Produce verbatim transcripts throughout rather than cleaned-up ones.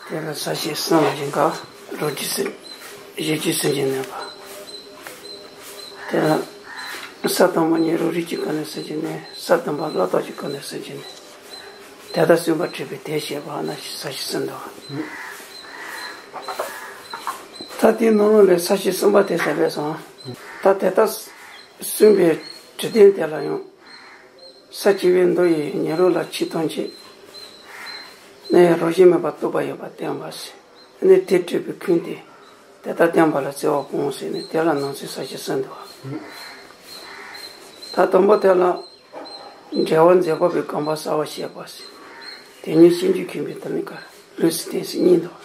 དེ་ལ་ས་གཞི་གསུམ་ལ་བཞེངས་ཀ། རོ་རྗེ་སེམས། གཞི་རྒྱུད་སེམས་བསྐྱེད་བསྣན་པ། དེ་ལ་ས་དང་པོ་ཉེ་རུ་རིགས་ཀྱི་སྒོ་ནས་སེམས་བསྐྱེད་བསྣན། ས་བདུན་པ་བློ་ལྡོག་གི་སྒོ་ནས་སེམས་བསྐྱེད་བསྣན། དེ་དག་གསུམ་པ་འཁྲིད་པའི་དེ་བཤད་པ་ན་ས་གཞི་གསུམ་འདུག། ད་དེའི་ནང་ལོགས་ལས་ས་གཞི་གསུམ་པ་དེ་ཟེར་བས་སོང་། ད་དེ་དག་གསུམ་པའི་དྲི་ལྡན་དེ་ལ་ཡང་། ས་བཅུ་པའི་མདོ་ཡི་ཉེ་རུ་ལ་ཆོས་ཐམས་ཅད་ནས་རང་བཞིན་མེད་པར་རྟོགས་པ་ཡོད་པར་བསྟན་པ་ཟེར། ནས་དེ་སྤྲོས་པའི་ཁུངས་ཏེ། དེ་ལྟར་བསྟན་པ་ལ་བརྩི་བ་སྤོང་ཟེར་ནས་དེ་ལ་ནང་གསེས་ས་བཅུ་གསུམ་འདུག། ད་དང་པོ་དེ་ལ་འགྲེལ་པ་མཛད་པ་པོའི་དགོངས་པ་གསལ་བར་བཤད་པ་ཟེར། དེ་ཉིད་སྤྱོད་འཇུག་མཁྱེན་པའི་དོན་ནི་ཀར་ལུས་སུ་བསྟན་ཟེར་གཉིས་འདུག།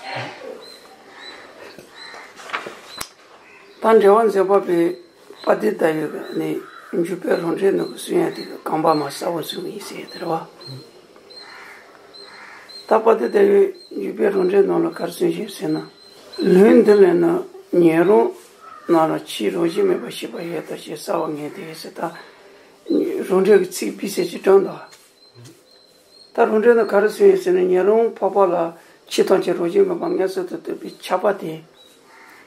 ད་འགྲེལ་པ་མཛད་པ་པོའི་དཔལ་ལྡན་ཟླ་འོད་ཀྱི་ནི་འཇུག་པའི་རང་འགྲེལ་ནང་གི་གསུང་ཡག་དེ་གི་རྐང་པ་མ་གསལ་བོ་གསུང་གི་ཡིན་ཟེར་དེ་རེད་བ། ད་དཔལ་ལྡན་ཟླ་འོད་འཇུག་པའི་རང་འགྲེལ་ནང་ལ་ག་རེ་གསུངས་ཤིག་ཟེར་ན། ལུང་འདི་ལས་ནི་ཉན་རང་རྣམས་ལ་ཆོས་རང་བཞིན་མེད་པར་ཤེས་པ་ཡོད་དོ་ཞེས་གསལ་བར་ངེས་ཏེ་ཟེར། ད་རང་འགྲེལ་གྱི་ཚིག་སྤུས་ཚད་ཅིག་དྲངས་འདུག། ད་རང་འགྲེལ་ནང་ག་རེ་གསུངས་ཡོད་ཟེར་ན། ཉན་རང་འཕགས་པ་ལ་ཆོས་ཐམས་ཅད་རང་བཞིན་མེད་པར་མངོན་སུམ་དུ་རྟོགས་པའི་ཁྱབ་པ་དེ།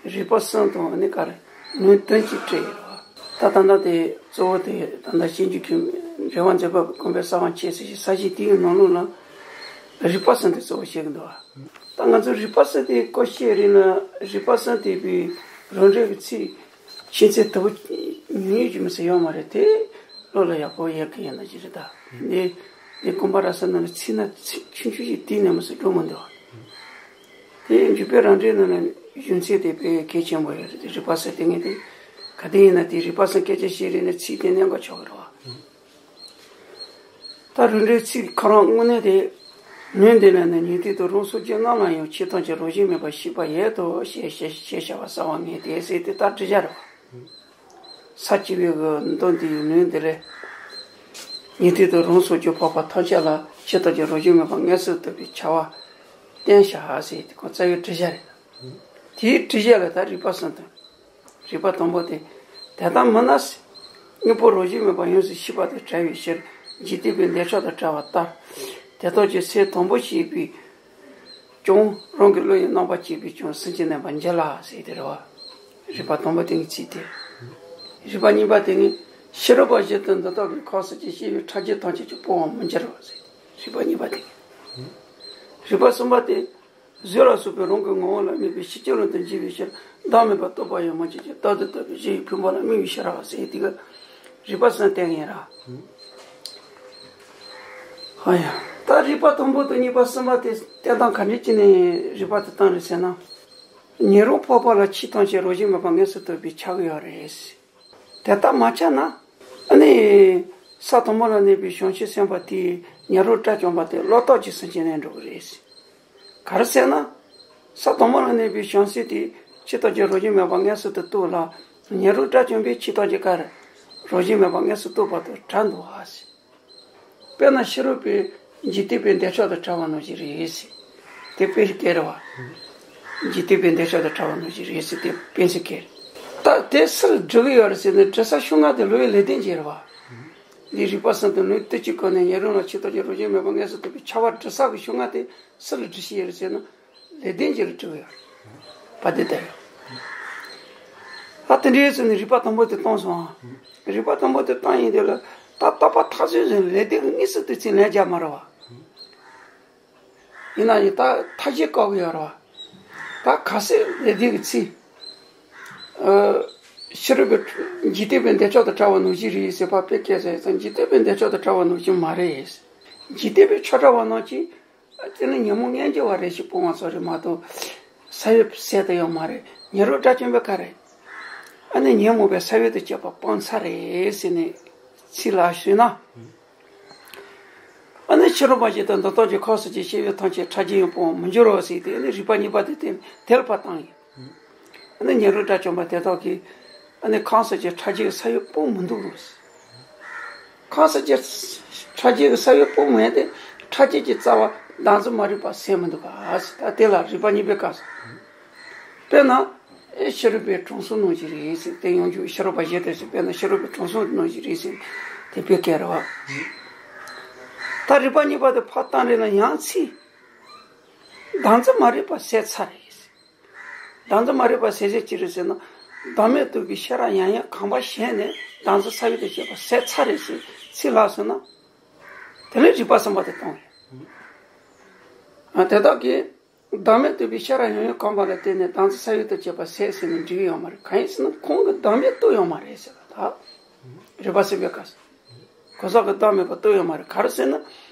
རིགས་པ་གསུམ་དང་ནི་ག་རེ་ལུང་བདུན་གྱིས་སྤྲས་ཡོད་རེད་བ། ད་ད་ལྟ་དེ་གཙོ་བོ་དེ་ད་ལྟ་སྤྱོད་འཇུག་གི་འགྲེལ་པ་མཛད་པ་པོའི་དགོངས་པའི་གསལ་བ་མཁྱེན་ཟེར་ཞིང་ས་གཞི་དེའི་ནང་ལོགས་ལ་རིགས་པ་གསུམ་དེ་གཙོ་བོ་བྱེད་ཀྱི་འདུག་བ། ད་ང་ཚོ་རིགས་པ་གསུམ་དེ་སྐོར་བཤད་རིགས་ན་རིགས་པ་གསུམ་དེ་པའི་རང་འགྲེལ་གྱི་ཚིག་ཆེ་ཚད་དུ་ཉུང་ཉུང་ཅིག་མི་ཚད་ཡོད་མ་རེད་དེ། བློ་ལ་ཡག་པོ་ཡོད་མཁན་ཡིན་ན་ཅི་རེད་ད། འདི་འདི་དགོན་པ་ར་ས་ནང་ལ་ཚིག་སྣ་ཚིག་ཆུང་ཆུང་ཞིག་བཏིང་ནས་མི་སྲིད་འགྲོ་མི་འདུག། དེ་འཇུག་པའི་རང་འགྲེལ་ནང་ལ་གཞུང་ཚིག་དེ་དཔེ་གལ་ཆེན་པོ་ཡོད་རེད། རིགས་པ་ཟེར་དེ་ངས་དེ་ག་དེ་ཡིན་ན་དེ་རིགས་པ་གསུམ་སྐད་ཆ་བཤད་རིགས་ནས་ཚིག་དེ་གནད་འགག་ཆགས་ཀྱི་རེད་བ། ད་རང་འགྲེལ་ཚིག་ཁོ་རང་དངོས་གནས་དེ། ལུང་འདི་ལས་ནི་ཉན་ཐོས་དང་རང་སངས་རྒྱས་རྣམས་ལ་ཡང་ཆོས་ཐམས་ཅད་རང་བཞིན་མེད་པར་ཤེས་པ་ཡོད་དོ་ཞེས་ཞེས་ཞེས་བྱ་བ་གསལ་བར་ངེས་ཏེ་ཟེར་དེ་ལྟར་དྲི་བྱ་རེད་བ། ས་བཅུ་པའི་གི་མདོ་འདིའི་ལུང་འདི་ལས། ཉན་ཐོས་དང་རང་སངས་རྒྱས་འཕགས་པ་ཐམས་ཅད་ལ་ཆོས་ཐམས་ཅད་རང་བཞིན་མེད་པར་མངོན་སུམ་རྟོགས་པའི་ཁྱབ་པ་བསྟན་བྱ་ཟེར་དེ་ཁོ་རྩ་བའི་དྲི་བྱ་རེད། དེའི་དྲི་བྱ་ལ་ད་རིགས་པ་གསུམ་དང་། རིགས་པ་དང་པོ་དེ། དེ་ལྟར་མིན་ན། དངོས་པོ་རང་བཞིན་མེད་པར་ཡོངས་སུ་ཤེས་པ་དང་བྲལ་བའི་ཕྱིར་འཇིག་རྟེན་པའི་འདོད་ཆགས་དང་བྲལ་བ་ལྟར། དེ་དག་ཀྱང་སེམས་དང་པོ་ཤེས་པས་ཀྱང་རང་གི་བློ་ཡི་རྣམ་པར་ཤེས་པས་ཀྱང་སེམས་ཅན་རྣམ་པར་འཇིག་ལ་ཟེར་དེ་རེད་བ། རིགས་པ་དང་པོ་དེ་ངའི་ཚིག་དེ། རིགས་པ་གཉིས་པ་དེ་ནི་ཕྱི་རོལ་པ་བཞི་དང་འདི་དག་གི་ཁམས་སངས་རྒྱས་ཤེས་པའི་ཕྲ་རྒྱས་ཐམས་ཅད་ཀྱང་སྤོང་བར་མི་འགྱུར་བ་ཟེར། རིགས་པ་གཉིས་པ་དེ། རིགས་པ་གསུམ་པ་དེ། གཟུགས་ལ་སོགས་པའི་རང་གི་ངོ་བོ་ལ་དམིགས་པའི་ཕྱིར་སྤྱི་བློ་དང་འཇིག་པའི་ཕྱིར་བདག་མེད་པར་རྟོགས་པ་ཡང་མ་སྐྱེས་ཀྱང་བདག་ཏུ་ལྟ་བུའི་གཞི་ཡི་ཕུང་པོ་ལ་དམིགས་པའི་ཕྱིར་ར་ཟེར་དེ་ག་རིགས་པ་གསུམ་བསྟན་ཡིན་ར། ཧ་ཡ། ད་རིགས་པ་དང་པོ་དང་གཉིས་པ་གསུམ་པ་དེ་བསྟན་སྟངས་ག་འདྲ་ཅིག་ནས་རིགས་པ་དེ་བསྟན་རེད་ཟེར་ན། ཉན་རང་འཕགས་པ་ལ་ཆོས་ཐམས་ཅད་རང་བཞིན་མེད་པར་མངོན་སུམ་རྟོགས་པའི་ཁྱབ་ཀྱི་ཡོད་རེད། དེ་ལྟར་མ་ཁྱབ་ན། ཨ་ནི། ས་དང་པོ་ལ་གནས་པའི་བྱང་ཆུབ་སེམས་དཔའ་དེས་ཉན་རང་དགྲ་བཅོམ་པ་དེ་བློ་ལྡོག་གི་སེམས་ཅན་ནས་འགྲོ་གི་རེད། ག་རེ་ཟེར་ན། ས་དང་པོ་ལ་གནས་པའི་བྱང་སེམས་དེ་ཆོས་ཐམས་ཅད་རང་བཞིན་མེད་པར་མངོན་སུམ་དུ་རྟོགས་ལ། ཉན་རང་དགྲ་བཅོམ་པས་ཆོས་ཐམས་ཅད་ག་རེ། རང་བཞིན་མེད་པར་མངོན་སུམ་རྟོགས་པ་དང་བྲལ་འདུག་ཨ་ཟེར། དཔེར་ན་ཕྱི་རོལ་པའི་འཇིག་རྟེན་པའི་འདོད་ཆགས་དང་བྲལ་བ་ནང་བཞིན་རེད་ཟེར། དེ་དཔེ་ཞིག་གལ་རེད་བ། འཇིག་རྟེན་པའི་འདོད་ཆགས་དང་བྲལ་བ་ནང་བཞིན་རེད་ཟེར་དེ་དཔེ་ཞིག་གལ། ད་དེ་སུ་ལ་འགྲིག་གི་ཡོད་རེད་ཟེར་ན་འགྲིག་ས་ཤོག་ལྔ་དེ་བློ་ཡི་ལེགས་ལྡན་འབྱེད་རེད་བ། འདི་རིགས་པ་གསུམ་དང་ལུང་དེ་གཅིག་གོ་ནས་ཉན་རང་ལ་ཆོས་ཐམས་ཅད་རང་བཞིན་མེད་པར་མངོན་སུམ་རྟོགས་པའི་ཁྱབ་པ་འགྲིག་ས་གི་ཤོག་ལྔ་དེ་སུ་ལ་འགྲིག་ཤེས་ཡོད་རེད་ཟེར་ན། ལེགས་ལྡན་འབྱེད་ལ་འགྲིག་གི་ཡོད། བ་དེ་ལྟ་ཡོད། ད་དེ་འདྲའི་ཚུལ་ནས་རིགས་པ་དང་པོ་དེ་བཏང་སོང་ཨ། རིགས་པ་དང་པོ་དེ་བཏང་ཡིན་དེ་ལ་ད་རྟག་པ་མཐའ་གསུམ་ཟེར་ལེགས་ལྡན་གྱི་དངོས་སུ་དུས་ཚིགས་ལན་རྒྱག་མ་རེད་བ། ཡིན་ན་ཡང་ད་མཐའ་བཞི་བཀག་གི་ཡོད་རེད་བ། ད་གལ་སྲིད་ལེགས་ལྡན་གྱི་ཚིག་ཨ། ཕྱི་རོལ་པའི་འཇིག་རྟེན་པའི་འདོད་ཆགས་དང་བྲལ་བ་ནང་བཞིན་རེད་ཟེར་བ་དཔེ་སྐད་ཟེར་ཙང་འཇིག་རྟེན་པའི་འདོད་ཆགས་དང་བྲལ་བ་ནང་བཞིན་མ་རེད། འཇིག་རྟེན་པའི་ཆགས་བྲལ་བ་ནང་བཞིན། དེ་ནི་ཉོན་མོངས་དབྱེན་གྱི་བ་རེ་ཞིག་སྤོང་བ་སོགས་རེད་མ་གཏོགས། ས་བོན་ཟད་དུ་ཡོད་མ་རེད། ཉན་རང་དགྲ་བཅོམ་པའི་ཁ་རེད། ཨ་ནི་ཉོན་མོངས་པའི་ས་བོན་དང་བཅས་པ་སྤངས་ཚར་རེད་ཟེར་ནས་ཚིག་ལ་ཞུས་ན། ཨ་ནི་ཕྱི་རོལ་པ་ཞིག་དང་འདི་དག་གི་ཁམས་སངས་རྒྱས་ཤེས་པའི་ཐམས་ཅད་ཕྲ་རྒྱས་ཡང་སྤོང་བར་མི་འགྱུར་རོ་ཟེར་ཏེ་ཨ་ནི་རིགས་པ་གཉིས་པ་དེ་དེ་དེ་ལ་ཕར་བཏང་ཡིན། ཨ་ནི་ཉན་རང་དགྲ་བཅོམ་པ་དེ་དག་གིས་ཨ་ནི་ཁམས་སངས་རྒྱས་ཕྲ་རྒྱས་ས་བོན་སྤོང་མི་འདུག་རོ། ཁམས་སངས་རྒྱས་ཕྲ་རྒྱས་ཀྱི་ས་བོན་སྤོང་མེད་དེ་ཕྲ་རྒྱས་ཀྱི་རྩ་བ་བདག་འཛིན་མ་རིག་པ་ཟད་མི་འདུག་ག་ཟེར། ད་དེ་ལ་རིགས་པ་གཉིས་པའི་སྐབས་སུ། དཔེར་ན། ཨེ་ཕྱི་རོལ་པའི་དྲང་སྲོང་ནང་བཞིན་རེད་ཟེར་དེ་ཡང་འཇུག་ཕྱི་རོལ་པ་བཞི་དེ་ཟེར་དཔེར་ན་ཕྱི་རོལ་པའི་དྲང་སྲོང་ནང་བཞིན་རེད་ཟེར་དེ་དཔེ་སྐད་རེད་བ། ད་རིགས་པ་གཉིས་པ་དེ་ཕར་བཏང་རེད་ན་ཡང་ཚིག་བདག་འཛིན་མ་རིག་པ་ཟད་ཚར་རེད། བདག་འཛིན་མ་རིག་པ་ཟད་ཟད་ཅི་རེད་ཟེར་ན། བདག་མེད་རྟོགས་པའི་ཤེས་རབ་ཡང་ཡང་གོམས་པ་བྱས་ནས་བདག་འཛིན་ས་བོན་དང་བཅས་པ་ཟད་ཚར་རེད་ཟེར། ཚིག་ལྷག་སོང་ན། དེ་ལས་རིག་པ་གསུམ་པ་དེ་སྟོན་ཡོད། ཨ། དེ་དག་གིས་བདག་མེད་རྟོགས་པའི་ཤེས་རབ་ཡང་ཡང་གོམས་པ་ལ་བརྟེན་ནས་བདག་འཛིན་ས་བོན་དང་བཅས་པ་ཟད་ཟེར་ནས་འགྲིག་གི་ཡོད་མ་རེད། གང་ཡིན་ཟེར་ན་ཁོང་གིས་བདག་མེད་རྟོགས་ཡོད་མ་རེད་ཟེར་བ་དང་། རིག་པ་གསུམ་པའི་སྐབས་སུ། གོ་ས་གི་བདག་མེད་པ་རྟོགས་ཡོད་མ་རེད། ག་རེ་ཟེར་ན།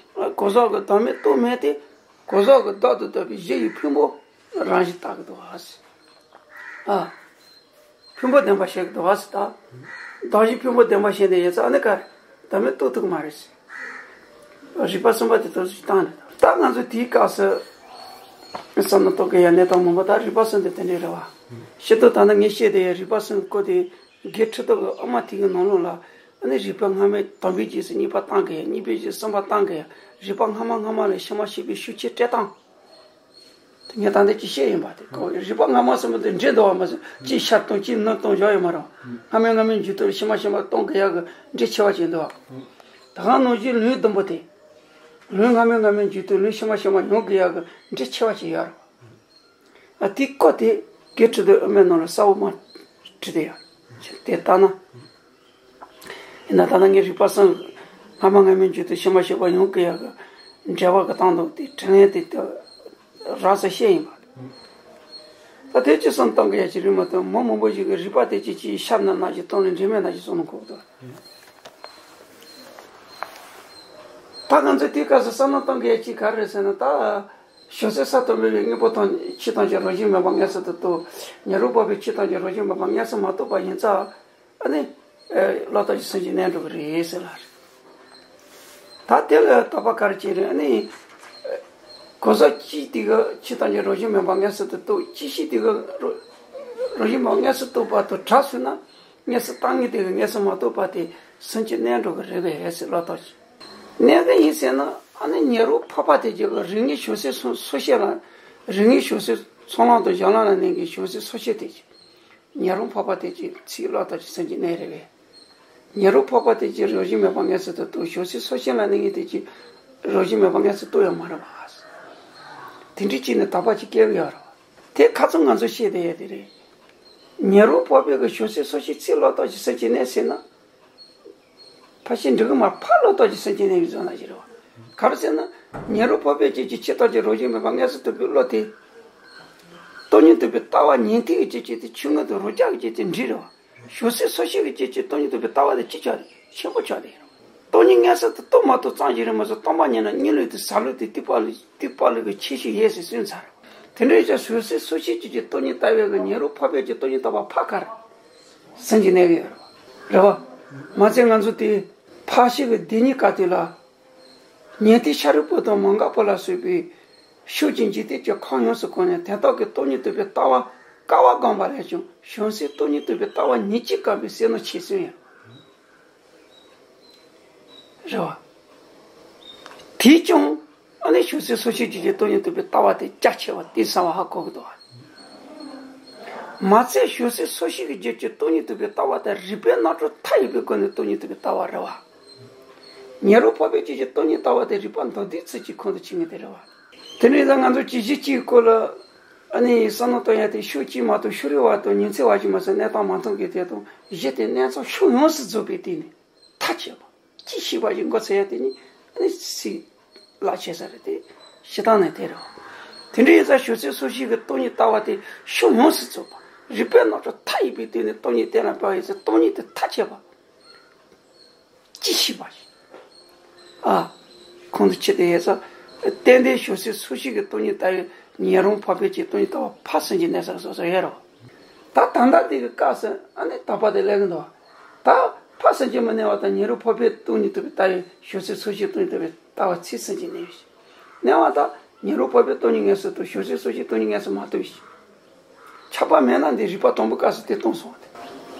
གོ་ས་གི་བདག་མེད་རྟོགས་མེད་དེ། གོ་ས་གི་བདག་ཏུ་ལྟ་བུའི་གཞི་ཡི་ཕུང་པོ་རང་བཞིན་བཏགས་ཀྱི་འདུག་ཨ་ཟེར། ཨ། ཕུང་པོ་བདེན་པ་བཤད་ཀྱི་འདུག་ཨ་ཟེར་ད། བདག་གཞན་ཕུང་པོ་བདེན་པ་བཤད་ནས་ཡིན་ཙང་ཨ་ནི་ག་རེ། བདག་མེད་རྟོགས་ཐུབ་ཀྱི་མ་རེད་ཟེར། རིག་པ་གསུམ་པ་དེ་ཐོག་སུ་བཏང་ནས་ད་ང་ཚོ་དེའི་སྐབས་སུ་བསམ་བློ་གཏོང་གི་ཡ་གནས་སྟངས་མང་པོ་ད་རིག་པ་གསུམ་དེ་དེ་འདྲས་རེད་བ། ཤེས་རྟོགས་ད་ནི་ངས་བཤད་དེ་ཡ་རིག་པ་གསུམ་སྐོར་དེ་དགེ་ཁྲི་ཐོག་གི་དབུ་མ་ཐིག་གི་ནང་ལོགས་ལ་ཨ་ནི་རིག་པ་སྔ་མས་དང་པོའི་རྗེས་སུ་གཉིས་པ་བཏང་གི་ཡ། གཉིས་པའི་རྗེས་སུ་གསུམ་པ་བཏང་གི་ཡ། རིག་པ་སྔ་མ་སྔ་མ་ལས་ཕྱི་མ་ཤེས་པའི་ཤུགས་ཆེ་སྤྲད་སྟངས། དེ་ངས་ད་ལྟ་ཅིག་བཤད་ཡིན་པ་དེ་ཁོ་རིག་པ་སྔ་མ་གསུམ་པོ་དེ་འདྲེས་འདུག་བ་མ་ཟད་གཅིག་ཤར་གཏོང་གཅིག་ནུབ་གཏོང་བཞག་ཡོད་མ་རེད། སྔ་མའི་སྔ་མའི་མཇུག་ཏུ་ཕྱི་མ་ཕྱི་མ་གཏོང་གི་ཡག་གི་འདྲེས་ཆེ་བ་ཅིག་འདུག་བ། ད་ག་ནང་བཞིན་ལུང་བདུན་པོ་དེ། ལུང་སྔ་མའི་སྔ་མའི་མཇུག་ཏུ་ལུང་ཕྱི་མ་ཕྱི་མ་ཡོང་གི་ཡག་གི་འདྲེས་ཆེ་བ་ཅིག་ཡོད་རེད། ཨ། དེའི་སྐོར་དེ་དགེ་ཁྲི་ཐོག་དབུ་མའི་ནང་ལ་གསལ་བོ་མར་བྲིས་ཏེ་ཡོད། དེ་ལྟ་ན། ཡིན་ན་ད་ལྟ་ངས་རིག་པ་གསུམ་སྔ་མ་སྔ་མའི་མཇུག་ཏུ་ཕྱི་མ་ཕྱི་མ་ཡོང་གི་ཡག་གི་འགྲེལ་པ་གི་སྟངས་དང་དེ་དྲི་ལན་དེ་དེ་རང་སེ་བཤད་ཡིན་པ། ད་དེ་ཅི་བསམ་བཏང་གི་ཡ་ཅི་རིག་མ་གཏོགས་མི་མང་པོ་ཞིག་གི་རིག་པ་དེ་ཅི་ཅི་ཤར་ན་ན་ཅི་གཏོང་ལེན་འདྲེས་མེད་ན་ཅི་གསུང་ནི་གོ་གི་འདུག་ད་ང་ཚོས་དེའི་སྐབས་སུ་བསམ་བློ་གཏོང་དགོས་ཡ་གཅིག་ག་རེ་རེད་ཟེར་ན། ད་བྱང་སེམས་གསར་དུ་སྨྲས་པའི་དངོས་པོ་ཐམས་ཅད་ཐམས་ཅད་རང་བཞིན་མེད་པར་མངོན་སུམ་དུ་རྟོགས། ཉོན་མོངས་པ་པའི་ཆོས་ཐམས་ཅད་རང་བཞིན་མེད་པར་མངོན་སུམ་མ་རྟོགས་པ་ཡིན་ཙང་། ཨ་ནི། ལོག་ལྟ་ཅིག་སེམས་ཀྱི་གནས་འགྲོ་གི་རེད་ཟེར་ལ་རེད། ད་དེ་ལ་དོགས་པ་ག་རེ་བྱས་རེད། ཨ་ནི། གོ་ས་གཅིག་དེ་ག་ཆོས་ཐམས་ཅད་རང་བཞིན་མེད་པར་མངོན་སུམ་དུ་རྟོགས། གཅིག་ཤོས་དེ་ག་རང་བཞིན་མེད་པར་མངོན་སུམ་རྟོགས་པ་དང་བྲལ་སོང་ན། མངོན་སུམ་བཏང་མཁན་དེ་ག་མངོན་སུམ་མ་རྟོགས་པ་དེ་སེམས་ཀྱི་གནས་འགྲོ་གི་རེད་པས་ཟེར་ལོག་ལྟ་ཅིག་གནས་གི་ཡིན་ཟེར་ན། ཨ་ནི་ཉོན་མོངས་འཕགས་པ་དེ་ག་རིགས་ངེས་བྱང་སེམས་སོ་སོ་སྐྱེ་ལ། རིགས་ངེས་བྱང་སེམས་ཚོགས་ལམ་དང་གཞན་ལམ་ལ་གནས་མཁན་བྱང་སེམས་སོ་སོ་སྐྱེ་དེ་ག་ཉོན་མོངས་འཕགས་པ་དེ་ག་ཚིག་ལོག་ལྟ་ཅིག་སེམས་ཀྱི་གནས་རེད་པས། ཉོན་མོངས་འཕགས་པ་དེ་ག་རང་བཞིན་མེད་པར་མངོན་སུམ་དུ་རྟོགས། བྱང་སེམས་སོ་སོ་སྐྱེ་ལ་གནས་མཁན་དེ་ག་རང་བཞིན་མེད་པར་མངོན་སུམ་རྟོགས་ཡོད་མ་རེད་པ། དེ་འདྲའི་ཅིག་ནས་དོགས་པ་ཅིག་སྐྱེ་གི་ཡོད་རེད་པ། དེ་ཁ་ཚོན་ང་ཚོ་བཤད་བསྡད་ཡ་དེ་རེད། ཉོན་མོངས་འཕགས་པའི་ག་བྱང་སེམས་སོ་སོ་སྐྱེ་ཚིག་ལོག་ལྟ་ཅིག་སེམས་ཀྱི་གནས་ཟེར་ན། ཕལ་ཆེར་འགྲིག་གི་མ་རེད། ཕར་ལོག་ལྟ་ཅིག་སེམས་ཀྱི་གནས་ཡིན་ཟེར་ན་ཅི་རེད་པ། ག་རེ་ཟེར་ན། ཉོན་མོངས་འཕགས་པའི་སྐྱེ་མཆེད་ཆོས་ཐམས་ཅད་རང་བཞིན་མེད་པར་མངོན་སུམ་རྟོགས་པའི་བློ་དེ། སྟོང་ཉིད་རྟོགས་པའི་ལྟ་བ་ཉན་ཐོས་ཀྱི་སྐྱེ་མཆེད་དེ་ཆོས་མངོན་དང་རང་རྐྱ་གི་སྐྱེ་མཆེད་དེ་འདྲེས་རེད་པ། བྱང་སེམས་སོ་སྐྱེ་གི་སྐྱེ་མཆེད་སྟོང་ཉིད་རྟོགས་པའི་ལྟ་བ་དེ་གཅིག་ཆགས་རེད། ཆེན་པོ་ཆགས་དེ་ཡིན་རེད་པ། སྟོང་ཉིད་མངོན་སུམ་དུ་རྟོགས་མ་རྟོགས་ཙམ་ཞིག་རེད་མ་གཏོགས་སྟོང་པ་ཉིད་ལ་གཉིད་ལོག་དེ་ཟ་ལུགས་དེ་སྡིག་པ་ལས་སྡིག་པ་ལས་ག་ཆེ་ཤོས་ཡོད་ཟེར་སུན་ཚར་རེད་པ། དེ་འདྲ་ཡིན་ཙང་བྱང་སེམས་སོ་སྐྱེ་གི་སྟོང་ཉིད་ལྟ་བའི་ག་ཉོན་མོངས་འཕགས་པའི་གི་སྟོང་ཉིད་ལྟ་བ་ཕར་ག་རེ། སེམས་ཀྱི་གནས་ཡོད་རེད་པ། མ་ཚད་ང་ཚོ་དེ་འཕགས་ཤིང་གི་སྡེ་གཉིས་ཀ་དེ་ལ། ཉན་ཐོས་ཤཱ་རིའི་བུ་དང་མོའུ་འགལ་བུ་ལ་སོགས་པའི་ཕྱོགས་ཀྱི་འཇིག་རྟེན་གྱི་ཁམས་ཡོངས་སུ་གང་ནས་དོན་དམ་གྱི་སྟོང་ཉིད་རྟོགས་པའི་ལྟ་བ་སྐལ་བ་སྒོམ་པ་ལས་ཀྱང་བྱང་སེམས་སྟོང་ཉིད་རྟོགས་པའི་ལྟ་བ་ཉིད་ཀྱིས་སྐམ་པའི་བསོད་ནམས་ཆེ་སོན་ཡང་། རེད་པ། དེས་ཀྱང་ཨ་ནི་བྱང་སེམས་སོ་སྐྱེ་གི་སྟོང་ཉིད་རྟོགས་པའི་ལྟ་བ་དེ་རྒྱ་ཆེ་བ་གཏིང་ཟབ་པ་ཧ་གོ་གི་འདུག་པ། མ་ཚད་བྱང་སེམས་སོ་སྐྱེ་གི་སྟོང་ཉིད་རྟོགས་པའི་ལྟ་བ་དེ་རིགས་པས་རྣམ་གྲངས་མཐའ་ཡས་པའི་སྒོ་ནས་སྟོང་ཉིད་རྟོགས་པའི་ལྟ་བ་རེད་པ། ཉོན་མོངས་འཕགས་པའི་སྟོང་ཉིད་རྟོགས་པའི་ལྟ་བ་དེ་རིགས་པ་མདོར་བསྡུས་ཚུལ་གྱི་ཁོངས་སུ་ཆུད་ངེས་དེ་རེད་པ། དེ་འདྲ་ཡིན་ཙང་ང་ཚོ་གཅིག་གཞི་གཅིག་གི་སྐོར་ལ་ཨ་ནི་བསམ་བློ་གཏོང་ཡ་དེ་ཕྱོགས་གཅིག་མ་གཏོགས་ཕྱོགས་རིས་བར་དུ་ཉིན་མཚན་བར་གཅིག་མ་ཟད་གནས་སྟངས་མ་མཐུན་གྱི་དེ་དང་གཞི་དེ་གནས་ཚང་ཕྱོགས་ཡོངས་སུ་རྫོགས་པའི་སྟེང་ནས་མཐའ་ཆད་པ། ཅི་ཤེས་པ་ཞིག་མགོ་ཚོས་ཡ་དེ་ནི་ཨ་ནི་ཚིག་ལ་ཆད་ས་རེད་དེ། བྱེད་སྟངས་ནི་དེ་རེད་པ། དེ་འདྲ་ཡིན་ཙང་བྱང་སེམས་སོ་སྐྱེ་གི་སྟོང་ཉིད་ལྟ་བ་དེ་ཕྱོགས་ཡོངས་སུ་རྫོགས་པ། རིགས་པས་རྣམ་གྲངས་མཐའ་ཡས་པའི་སྟེང་ནས་སྟོང་ཉིད་གཏན་ལ་འབེབས་པ་ཡིན་ཙང་སྟོང་ཉིད་དེ་མཐའ་ཆད་པ། ཅི་ཤེས་པ་ཞིག་ཨ། ཁོང་དུ་ཆུད་དེ་ཡོད་ཙང་། ཏན་ཏན་བྱང་སེམས་སོ་སྐྱེ་གི་སྟོང་ཉིད་ལྟ་བའི་ཉོན་མོངས་འཕགས་པའི་སྟོང་ཉིད་ལྟ་བ་ཕར་སེམས་ཀྱི་གནས་ས་སོ་སོ་ཡོད་རེད་པ། ད་ད་ལྟ་དེ་གི་སྐབས་སུ་ཨ་ནི་དོགས་པ་དེ་སླེབས་ཀྱི་འདུག་པ། ད་ཕར་སེམས་ཀྱི་མི་གནས་པ་དང་ཉོན་མོངས་འཕགས་པའི་སྟོང་ཉིད་རྟོགས་པའི་ལྟ་བའི་བྱང་སེམས་སོ་སྐྱེ་སྟོང་ཉིད་རྟོགས་པའི་ལྟ་བ་ཚུར་སེམས་ཀྱི་གནས་པའི་གནས་པ་དང་ཉོན་མོངས་འཕགས་པའི་སྟོང་ཉིད་མངོན་སུམ་དུ་བྱང་སེམས་སོ་སྐྱེ་སྟོང་ཉིད་མངོན་སུམ་མ་རྟོགས་པའི་ཆགས་པ་མེད་ན་འདི་རིགས་པ་དང་པོའི་སྐབས་སུ་དེ་སྟོང་སོང་བ་དེ།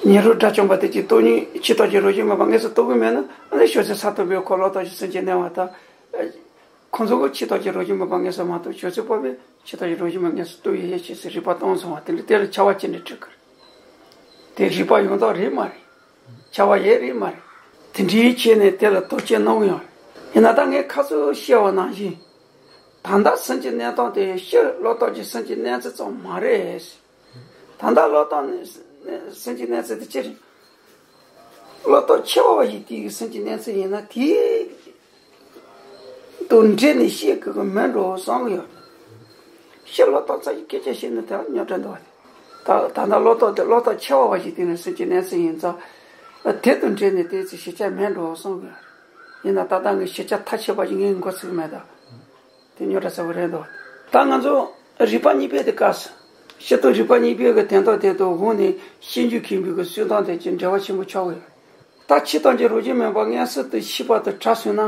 ཉོན་མོངས་དགྲ་བཅོམ་པ་དེ་གི་སྟོང་ཉིད་ཆོས་ཐམས་ཅད་རང་བཞིན་མེད་པ་མངོན་སུམ་རྟོགས་ཀྱི་མེད་ན་ཨ་ནི་བྱང་སེམས་གསར་དུ་སྦས་འཁོར་ལོག་ལྟ་ཅིག་སེམས་ཀྱི་གནས་པ་དང་། ཁོང་ཚོ་གི་ཆོས་ཐམས་ཅད་རང་བཞིན་མེད་པ་མངོན་སུམ་མ་རྟོགས། བྱང་སེམས་འཕགས་པས་ཆོས་ཐམས་ཅད་རང་བཞིན་མེད་མངོན་སུམ་རྟོགས་ཡོད་ཡོད་ཅེས་སུ་རིགས་པ་སྟོང་སོང་བ་དེ་འདྲ་དེ་ལ་ཆགས་པ་ཅི་འདྲ་འཁྲུལ་གི་རེད། དེ་རིགས་པ་ཡོང་སྟངས་རེད་མ་རེད། ཆགས་པ་ཡོད་རེད་མ་རེད། དེ་འདྲའི་ཆེད་ནས་དེ་ལ་དོགས་གཅོད་གནང་གི་ཡོད་རེད། ཡིན་ན་ད་ངས་ཁ་སང་བཤད་པ་ནང་བཞིན། ད་ལྟ་སེམས་ཀྱི་གནས་སྟངས་དེ་ཕྱི་བློ་ལྟོ་གི་སེམས་ཀྱི་གནས་ཚུལ་ཙམ་མ་རེད། ད་ལྟ་བློ་ལྟོ་ནི་སེམས་ཀྱི་གནས་ཚུལ་དེ་ཅི་རེད། བློ་ལྟོ་ཆེ་བ་ཞིག་དེའི་སེམས་ཀྱི་གནས་ཚུལ་ཡིན་ན་དེ་དང་འབྲེལ་ནས་བཤད་དགོས་ཀྱི་མིན་འགྲོ་བསམ་གྱི་ཡོད། ཕྱི་བློ་ལྟོ་ཙམ་གྱི་སྐད་ཆ་བཤད་ན་དེ་རྙོག་དྲ་འདུག་བ། ད་ད་ལྟ་བློ་ལྟོ་དེ་བློ་ལྟོ་ཆེ་བ་ཞིག་དེ་ནི་སེམས་ཀྱི་གནས་ཚུལ་ཡིན་ཙང་། དེ་དང་འབྲེལ་ནས་དེ་ཚོ་ཞིབ་ཆ་མེད་འགྲོ་བསམ་གྱི་ཡོད། ཡིན་ན་ད་ལྟ་ངས་ཞིབ་ཆ་མཐའ་ཆད་པ་ཞིག་ངས་འགོ་ཚུགས་མེད་ད། དེ་རྙོག་དྲ་ཚ་པོ་རེད་འདུག་ད་ང་ཚོ་རིག་པ་གཉིས་པའི་དེ་སྐབས་སུ། སྤྱིར་བཏང་རིག་པ་གཉིས་པའི་གི་དོན་དག་དེ་དང་འོག་ནས་ཤེས་འཇོན་མཁས་པའི་གི་སུན་སྟངས་དེ་ཀྱི་འབྲེལ་བ་ཆེན་པོ་ཆགས་ཀྱི་ཡོད། ད་ཕྱི་དང་གི་རང་བཞིན་མེད་པ་མངོན་སུམ་དུ་ཤེས་པ་དང་བྲལ་སོང་ན།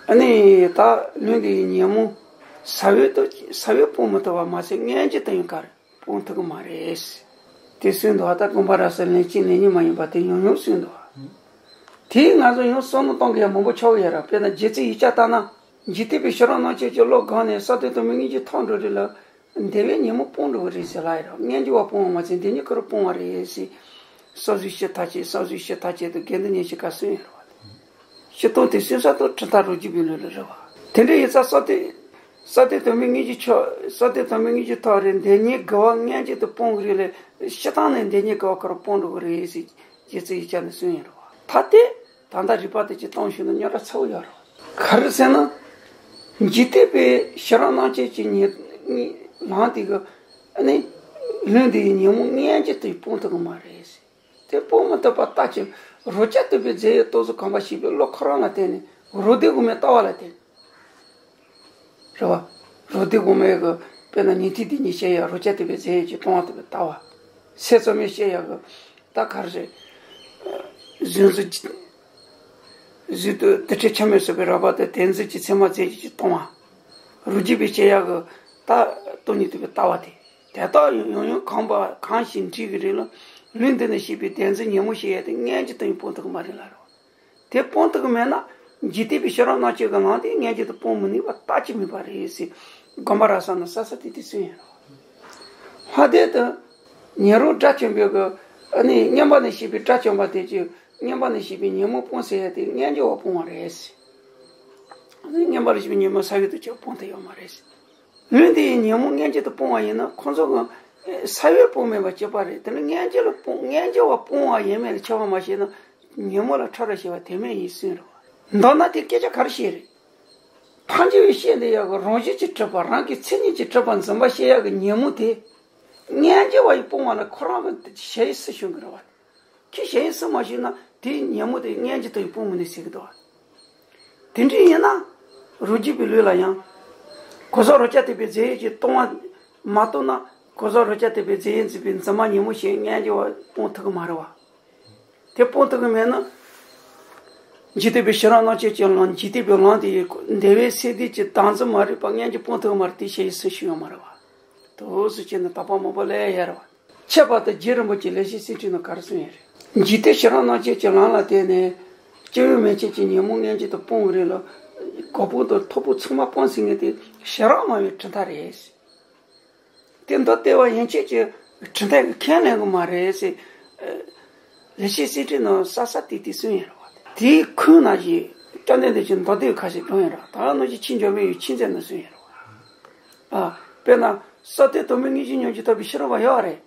ཨ་ནི་ད་ལུས་འདི་ཡི་ཉོན་མོངས་ས་བོན་དུ་ས་བོན་སྤོང་མི་ཐུབ་པ་མ་ཟད་མངོན་གྱུར་དུ་ཡང་ག་རེ་སྤོང་ཐུབ་ཀྱི་མ་རེད། དེ་གསུངས་འདུག་ད་དགོངས་པ་རབ་གསལ་ལན་གཅིག་ལན་གཉིས་མ་ཡིན་པ་དེ་ཡང་ཡང་གསུངས་འདུག་དེས་ང་ཚོ་ཡང་བསམ་བློ་གཏོང་གི་ཡ་མང་པོ་ཆགས་ཀྱི་ཡོད་ར། དཔེར་ན་རྗེ་བཙུན་ཡིག་བརྒྱ་ལྟར་ན། འཇིག་རྟེན་པའི་ཕྱི་རོལ་སྣང་མཆེད་ཀྱི་བློ་གང་ནས་ས་བདུན་དུ་མི་མངོན་གྱུར་ཐོབ་འགྲོ་རེད་ལ། འདས་པའི་ཉོན་མོངས་སྤོང་འགྲོ་གི་རེད་ཟེར་ལ་ཡ་ར། མངོན་གྱུར་བ་སྤོང་བ་མ་ཟད་འདས་ཉིད་ཀུན་རུ་སྤོང་བ་རེད་ཟེར། ས་བཟོད་ཤེས་མཐའ་བཅད་ས་བཟོད་ཤེས་མཐའ་བཅད་དུ་དགེ་འདུན་ཉེར་ཞི་ཀ་གསུངས་ཡོད་རེད་བ། སྤྱིར་བཏང་དེ་གསུངས་ས་དང་གྲུབ་མཐའ་རང་རྒྱུད་པའི་ལུགས་ལ་རེད་བ། དེ་འདྲ་ཡིན་ཙང་ས་བདུན། ས་བདུན་དུ་མི་མངོན་གྱུར་ཆོག་ས་བདུན་དུ་མི་མངོན་གྱུར་ཐོབ་རེད། འདས་ཉིད་དགུ་པ་མངོན་གྱུར་དུ་སྤོང་གི་རེད་ལ། སྤྱིར་བཏང་ནས་འདས་ཉིད་དགུ་པ་ཀུན་རུ་སྤོང་འགྲོ་གི་རེད་ཟེར། རྗེ་བཙུན་ཡིག་བརྒྱ་ནས་གསུངས་ཡོད་རེད་བ། ད་དེ། ད་ལྟ་རིག་པ་དེ་ཅིག་གཏོང་ཤེས་ན་རྙོག་དྲ་ཚ་པོ་ཡོད་རེད། ག་རེ་ཟེར་ན། འཇིག་རྟེན་པའི་ཕྱི་རོལ་སྣང་མཆེད་ཀྱི་ཉེ་ཉེ་ལམ་དེ་གི་ཨ་ནི་ལུས་འདི་ཡི་ཉོན་མོངས་མངོན་གྱུར་དུ་སྤོང་ཐུབ་ཀྱི་མ་རེད་ཟེར། དེ་སྤོང་མི་ཐུབ་པ་ལྟ་ཅི། རང་རྐྱ་ཐུབ་པའི་རྫས་ཡོད་རྟོགས་ཚུལ་གོམས་པ་ཞེས་པའི་བློ་ཁོ་རང་ལ་བརྟེན་ནས་རང་སྡེ་དབུ་མའི་ལྟ་བ་ལ་བརྟེན། རེད་བ། རང་སྡེ་དབུ་མའི་གི་དཔེར་ན་ཉན་ཐོས་འདི་ཉིད་བཤད་ཡ་རང་རྐྱ་ཐུབ་པའི་རྫས་ཡོད་ཀྱི་སྟོང་པ་ཐུབ་པའི་ལྟ་བ། སེམས་ཙམ་མས་བཤད་ཡག་གི་ད་ག་རེ་རེད། གཟུགས་གཟུགས་དུ་དུ་ཁྲིད་ཆ་མེད་སོགས་པའི་རགས་པ་དང་དེ་འཛིན་གྱི་མཚན་མ་རྫས་ཀྱི་སྟོང་པ། རང་རྒྱུད་པས་བཤད་ཡག་གི་ད་སྟོང་ཉིད་རྟོགས་པའི་ལྟ་བ་དེ། དེ་དག་ཡང་ཡང་ཡང་གང་བ་གང་ཞིག་འགྲིག་གི་རེད་ལ། ལུས་འདི་ནས་བཤད་པའི་བདེན་འཛིན་ཉོན་མོངས་ཞེས་ཡ་དེ་མངོན་གྱུར་དུ་ཡང་སྤོང་ཐུབ་ཀྱི་མ་རེད་ལ་རོ། དེ་སྤོང་ཐུབ་ཀྱི་མེད་ན། འཇིག་རྟེན་པའི་ཕྱི་རོལ་སྣང་མཆེད་ཀྱི་ལམ་དེ་མངོན་གྱུར་དུ་སྤོང་མི་ནུས་པ་ལྟ་ཅི་མིན་པ་རེད་ཟེར། དགོངས་པ་རབ་གསལ་ན་ས་ས་ཏེ་ཏེ་གསུངས་ཡོད་རེད། ལྷག་དོན་དུ། ཉན་རང་དགྲ་བཅོམ་པའི་གི། ཨ་ནི་མངོན་པ་ནས་བཤད་པའི་དགྲ་བཅོམ་པ་དེ་ཅི། མངོན་པ་ནས་བཤད་པའི་ཉོན་མོངས་སྤོང་ཟེར་ཡ་དེ་མངོན་གྱུར་བ་སྤོང་བ་རེད་ཟེར། ཨ་ནི་མངོན་པ་ནས་བཤད་པའི་ཉོན་མོངས་ས་བོན་དུ་ཅིག་སྤོང་ཐུབ་ཡོད་མ་རེད་ཟེར། ལུས་འདི་ཡི་ཉོན་མོངས་མངོན་གྱུར་དུ་སྤོང་བ་ཡིན་ན་ཁོང་ཚོ་གི་ས་བོན་སྤོང་མེད་པ་གཅིག་པ་རེད། དེ་ནི་མངོན་གྱུར་ལ་སྤོང་མངོན་གྱུར་བ་སྤོང་བ་ཡིན་མིན་ལ་ཁྱད་པར་མ་ཕྱེ་ན་ཉོན་མོངས་ལ་ཁྲོ་ར་ཞེས་པ་དེ་མིན་ཡིན་གསུངས་རེད་བ། མདོར་ན་དེ་སྐད་ཆ་ག་རེ་བཤད་རེད། ཐལ་འགྱུར་བའི་ཤེས་འདི་ཡག་གི་རང་བཞིན་གྱིས་གྲུབ་པ་རང་གི་མཚན་ཉིད་ཀྱིས་གྲུབ་པར་འཛིན་པ་ཤེས་ཡག་གི་ཉོན་མོངས་དེ། མངོན་གྱུར་བ་ཡིས་སྤོང་བ་ལ་ཁོ་རང་གི་ཞེ་ཡིས་སུ་ཞུགས་ཀྱི་རེད་བ། ཁྱེད་གཞན་སུ་མ་ཞུགས་ན་དེའི་ཉོན་མོངས་དེ་མངོན་གྱུར་དུ་ཡང་སྤོང་མི་ནུས་ཟེར་གྱི་འདུག་དེ་འདྲ་ཡིན་ན། རང་རྒྱུད་པའི་ལུགས་ལ་ཡང་། གོ་ས་རང་རྐྱ་ཐུབ་པའི་རྫས་ཡོད་ཀྱི་སྟོང་པ་མ་གཏོགས་ན། གོ་ས་རང་རྐྱ་ཐུབ་པའི་རྫས་ཡོད་འཛིན་པའི་འཛིན་མ་ཉོན་མོངས་ཞེས་མངོན་གྱུར་བ་སྤོང་ཐུབ་ཀྱི་མ་རེད་བ། དེ་སྤོང་ཐུབ་ཀྱི་མེད་ན། འཇིག་རྟེན་པའི་ཕྱི་རོལ་སྣང་མཆེད་ཀྱི་ལམ་འཇིག་རྟེན་པའི་ལམ་དེ་ཡི་འདས་པའི་ཚེ་འདས་ཀྱི་བདག་འཛིན་མ་རིག་པ་མངོན་གྱུར་སྤོང་ཐུབ་ཀྱི་མ་རེད་དེ་ཞེས་སུ་ཞུ་ཡོད་མ་རེད་བ། དུ་སུ་བྱས་ན་དག་པ་མང་པོ་ལས་ཡར་བ། ཁྱད་པར་དུ་རྗེ་རིན་པོ་ཆེ་ལེགས་བཤད་གསེར་ཕྲེང་ནང་ག་རེ་གསུངས་ཡོད་རེད། འཇིག་རྟེན་ཕྱི་རོལ་སྣང་མཆེད་ཀྱི་ལམ་ལ་བརྟེན་ནས། སྐྱེ་བོའི་མན་ཆད་ཀྱི་ཉོན་མོངས་མངོན་གྱུར་དུ་སྤོང་གི་རེད་ལ། གོ་འཕང་དང་ཐོབ་པ་ཚང་མ་སྤངས་ཟིན་ངེས་དེ་ཞེ་དྲག་སྨྲ་བའི་གྲུབ་མཐའ་རེད། དེ་མདོ་སྡེ་པ་ཡན་ཆད་ཀྱི་གྲུབ་མཐའ་གི་ཁས་ལེན་གི་མ་རེད་ཟེར། ལེགས་བཤད་གསེར་ཕྲེང་ནང་གསལ་གསལ་ཏིག་ཏིག་གསུངས་ཡོད་རེད་བ། དེའི་ཁུངས་ནང་བཞིན་བཅོམ་ལྡན་འདས་ཀྱིས་མདོ་སྡེ་པའི་ཁ་ཞིག་བསྒྲུངས་ཡོད་རེད་བ། ད་ནང་བཞིན་ཆོས་འབྱུང་པའི་ཡུལ་ཆོས་མཛད་ནང་གསུངས་ཡོད་རེད་བ། ཨ། དཔེར་ན་ས་བདུན་དུ་མའི་མངོན་ཤེས་ཉམས་ཀྱིས་ཐོབ་པའི་ཕྱི་རོལ་པ་ཡོད་རེད།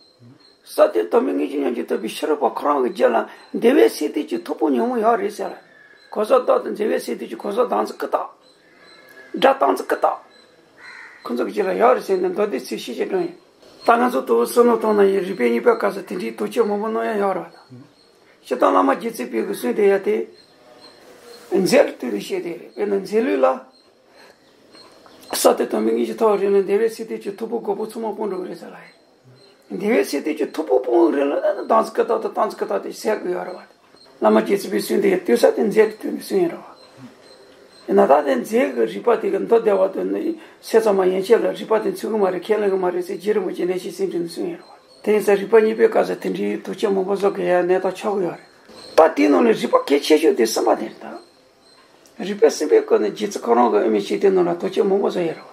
ས་བདུན་དུ་མའི་མངོན་ཤེས་ཉམས་ཀྱིས་ཐོབ་པའི་ཕྱི་རོལ་པ་ཁོ་རང་གི་རྒྱུད་ལ་འདས་པའི་ཚེ་འདས་ཀྱི་ཐོབ་པའི་ཉོན་མོངས་ཡོད་རེད་ཟེར། གོ་ས་བདག་དང་འདས་པའི་ཚེ་འདས་ཀྱི་གོ་ས་བདག་འཛིན་ཀུན་བཏགས། དགྲ་བཏགས་འཛིན་ཀུན་བཏགས། ཁོ་ཚོ་གི་རྒྱུད་ལ་ཡོད་རེད་ཟེར་ནས་མདོ་སྡེ་ཚིག་བཞི་ཞིག་བསྒྲུངས་ཡོད། ད་ང་ཚོ་དུ་བསམ་བློ་བཏང་ན་ཡིན་རིག་པའི་གཉིས་པའི་སྐབས་སུ་དེ་འདྲའི་དོགས་གཅོད་མང་པོ་གནང་ཡ་ཡོད་རེད་བ། སྤྱིར་བཏང་བླ་མ་རྗེ་བཙུན་པའི་གི་གསུང་དེ་ཡ་དེ། རྫས་ལ་ལྟོས་ནས་བཤད་དེ་རེད། དཔེར་ན་རྫས་ལུགས་ལ། ས་བདུན་དུ་མའི་མངོན་ཤེས་ཐོབ་རེད་ན་འདས་པའི་ཚེ་འདས་ཀྱི་ཐོབ་པའི་གོ་འཕང་ཚང་མ་སྤོང་འགྲོ་གི་རེད་ཟེར་ལ་ཡིན། འདས་པའི་ཚེ་འདས་ཀྱི་ཐོབ་པའི་སྤོང་གི་རེད་ལ་ན་བདག་འཛིན་ཀུན་བཏགས་དང་བཏགས་འཛིན་ཀུན་བཏགས་དེ་ཟེར་གི་ཡོད་རེད་བ། བླ་མ་རྗེ་བཙུན་པའི་གསུང་དེ་ལྟོས་ས་དེ་རྫས་དེ་ལྟོས་ནས་གསུང་ཡིན་རེད་བ། ཡིན་ན་ད་དེ་རྫས་ཀྱི་རིགས་པ་དེ་གི་མདོ་སྡེ་པ་དེ་ནི་སེམས་ཙམ་མ་ཡན་ཆད་ལ་རིགས་པ་དེ་ཚུད་གི་མ་རེད་ཁས་ལེན་གི་མ་རེད་ཟེར་རྗེ་རིན་པོ་ཆེ་ནས་ཤེས་སེམས་དྲན་ནས་གསུང་ཡིན་རེད་བ། དེ་ཡིན་ཙང་རིགས་པ་གཉིས་པའི་སྐབས་སུ་དེ་འདྲའི་དོགས་གཅོད་མང་པོ་བཟོ་དགོས་ཡ་གནས་སྟངས་ཆགས་གི་ཡོད་རེད། ད་དེའི་ནང་ནས་རིགས་པ་གལ་ཆེ་ཤོས་དེ་གསུམ་པ་དེ་རེད་ད། རིགས་པ་གསུམ་པའི་སྐོར་ནི་རྗེ་བཙུན་ཁོ་རང་གི་དབུ་མའི་ཤེས་ལྡན་ནང་ལ་དོགས་གཅོད་མང་པོ་བཟོ་ཡོད་རེད་བ།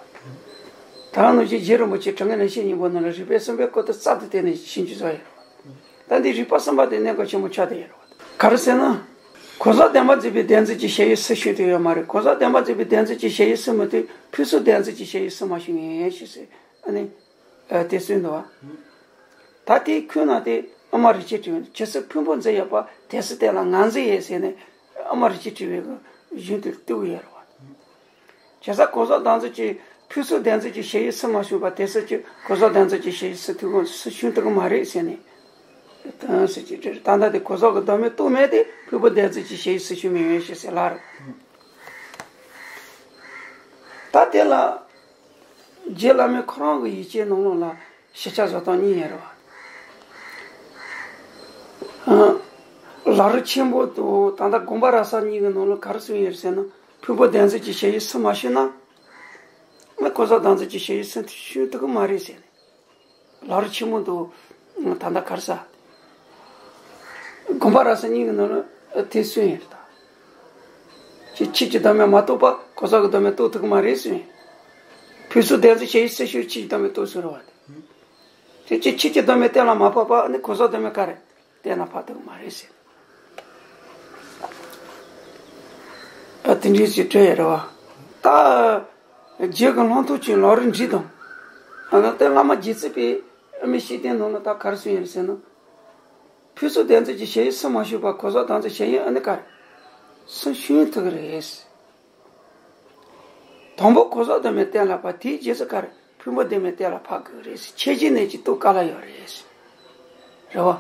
ད་ནང་བཞིན་རྗེ་རིན་པོ་ཆེ་དྲང་ངེས་ལེགས་བཤད་སྙིང་པོ་ནང་ལ་རིགས་པ་གསུམ་པའི་སྐོར་དུ་རྩ་དུ་བཏོན་ནས་ཕྱིན་ཅི་བཟོ་ཡོད་རེད་བ། ད་འདི་རིགས་པ་གསུམ་པ་དེ་གནད་འགག་ཆེན་པོ་ཆགས་བསྡད་ཡོད་རེད་བ། ག་རེ་ཟེར་ན། གོ་ས་བདེན་པ་འཛིན་པའི་བདེན་འཛིན་གྱི་ཞལ་ཡས་སུ་ཞུགས་ཐུབ་ཡོད་མ་རེད། གོ་ས་བདེན་པ་འཛིན་པའི་བདེན་འཛིན་གྱི་ཞལ་ཡས་སུ་མི་ཐུབ། ཕུན་ཚོགས་བདེན་འཛིན་གྱི་ཞལ་ཡས་སུ་མ་ཞུགས་ངེས་ཞེས་ཟེར། ཨ་ནི། ཨ། དེ་གསུངས་འདུག་བ། ད་དེའི་ཁུངས་ན་དེ་ཨ་མ་རིན་ཆེན་དྲི་བའི་ཇི་སྲིད་ཕུང་པོ་འཛིན་ཡོད་པ་དེ་སྲིད་དེ་ལ་ང་འཛིན་ཡོད་ཟེར་ནས་ཨ་མ་རིན་ཆེན་དྲི་བའི་གཞུང་དེ་བཏུས་ཡོད་རེད་བ། བྱས་ཙང་གོ་ས་བདེན་འཛིན་གྱི་ཕུན་ཚོགས་བདེན་འཛིན་གྱི་ཞལ་ཡས་སུ་མ་ཞུགས་པ་དེ་སྲིད་ཀྱི་གོ་ས་བདེན་འཛིན་གྱི་ཞལ་ཡས་སུ་ཐུག་གོ་སུ་ཞུགས་ཐུབ་ཀྱི་མ་རེད་ཟེར་ནས། དོན་སྲིད་ཀྱི་འབྲེལ་ད་ལྟ་དེ་གོ་ས་གི་བདག་མེད་རྟོགས་མེད་དེ་ཕུང་པོ་བདེན་འཛིན་གྱི་ཞལ་ཡས་སུ་ཞུགས་མི་ཡོང་ཞེས་ཟེར་ལ་རེད། ད་དེ་ལ། རྗེ་བླ་མས་ཁོ་རང་གི་ཡིག་ཆའི་ནང་ལོགས་ལ་ཞིབ་ཆ་བཟོ་སྟངས་གཉིས་ཡོད་རེད་བ། ལམ་རིམ་ཆེན་པོ་དང་ད་ལྟ་དགོངས་པ་རབ་གསལ་གཉིས་ཀྱི་ནང་ལ་ག་རེ་གསུངས་ཡོད་ཟེར་ན། ཕུང་པོ་བདེན་འཛིན་གྱི་ཞལ་ཡས་སུ་མ་ཞུགས་ན། ཨ་ནི་གོ་ས་བདེན་འཛིན་གྱི་ཞལ་ཡས་སུ་ཞུགས་ཐུབ་ཀྱི་མ་རེད་ཟེར་ནས། ལམ་རིམ་ཆེན་མོ་དང་ད་ལྟ་ག་རེ་ཟེར། དགོངས་པ་རབ་གསལ་གཉིས་ཀྱི་ནང་ལ་དེ་གསུངས་ཡོད་རེད་ད། ཁྱེད་ཆོས་ཀྱི་བདག་མེད་མ་རྟོགས་པར་གོ་ས་གི་བདག་མེད་རྟོགས་ཐུབ་ཀྱི་མ་རེད་གསུངས་ཡོད། ཕུན་ཚོགས་བདེན་འཛིན་ཞལ་ཡས་སུ་ཞུགས་ཆོས་ཀྱི་བདག་མེད་རྟོགས་ཚུལ་རེད་བ། དེ་ཁྱེད་ཆོས་ཀྱི་བདག་མེད་གཏན་ལ་མ་ཕབ་པར་ནི་གོ་ས་བདག་མེད་ག་རེ་གཏན་ལ་ཕབ་ཐུབ་ཀྱི་མ་རེད་ཟེར། ཨ། དེ་འདྲའི་ཞིག་བྲིས་ཡོད་རེད་བ། ད་རྗེ་གི་ལྷག་མཐོང་ཆོས་ལམ་རིམ་འབྲིང་དང་། ཨ་ནི་དེ་བླ་མ་རྗེ་བཙུན་པས་ཨ་མའི་ཤེས་ལྡན་ནང་ལ་ད་ག་རེ་གསུངས་ཡོད་ཟེར་ན། ཕུན་ཚོགས་བདེན་འཛིན་གྱི་ཞལ་ཡས་སུ་མ་ཞུགས་པར་གོ་ས་བདག་འཛིན་ཞལ་ཡས་ཨ་ནི་ག་རེ་སུ་ཞུགས་ཐུབ་ཀྱི་རེད། དང་པོ་གོ་ས་བདག་མེད་གཏན་ལ་ཕབ། དེའི་རྗེས་སུ་ག་རེ་ཕུང་པོ་བདག་མེད་གཏན་ལ་ཕབ་དགོས་རེད། ཁྱད་གཞི་གནས་ཀྱི་རྟོགས་ག་ལ་ཡོད་རེད། རེད་བ།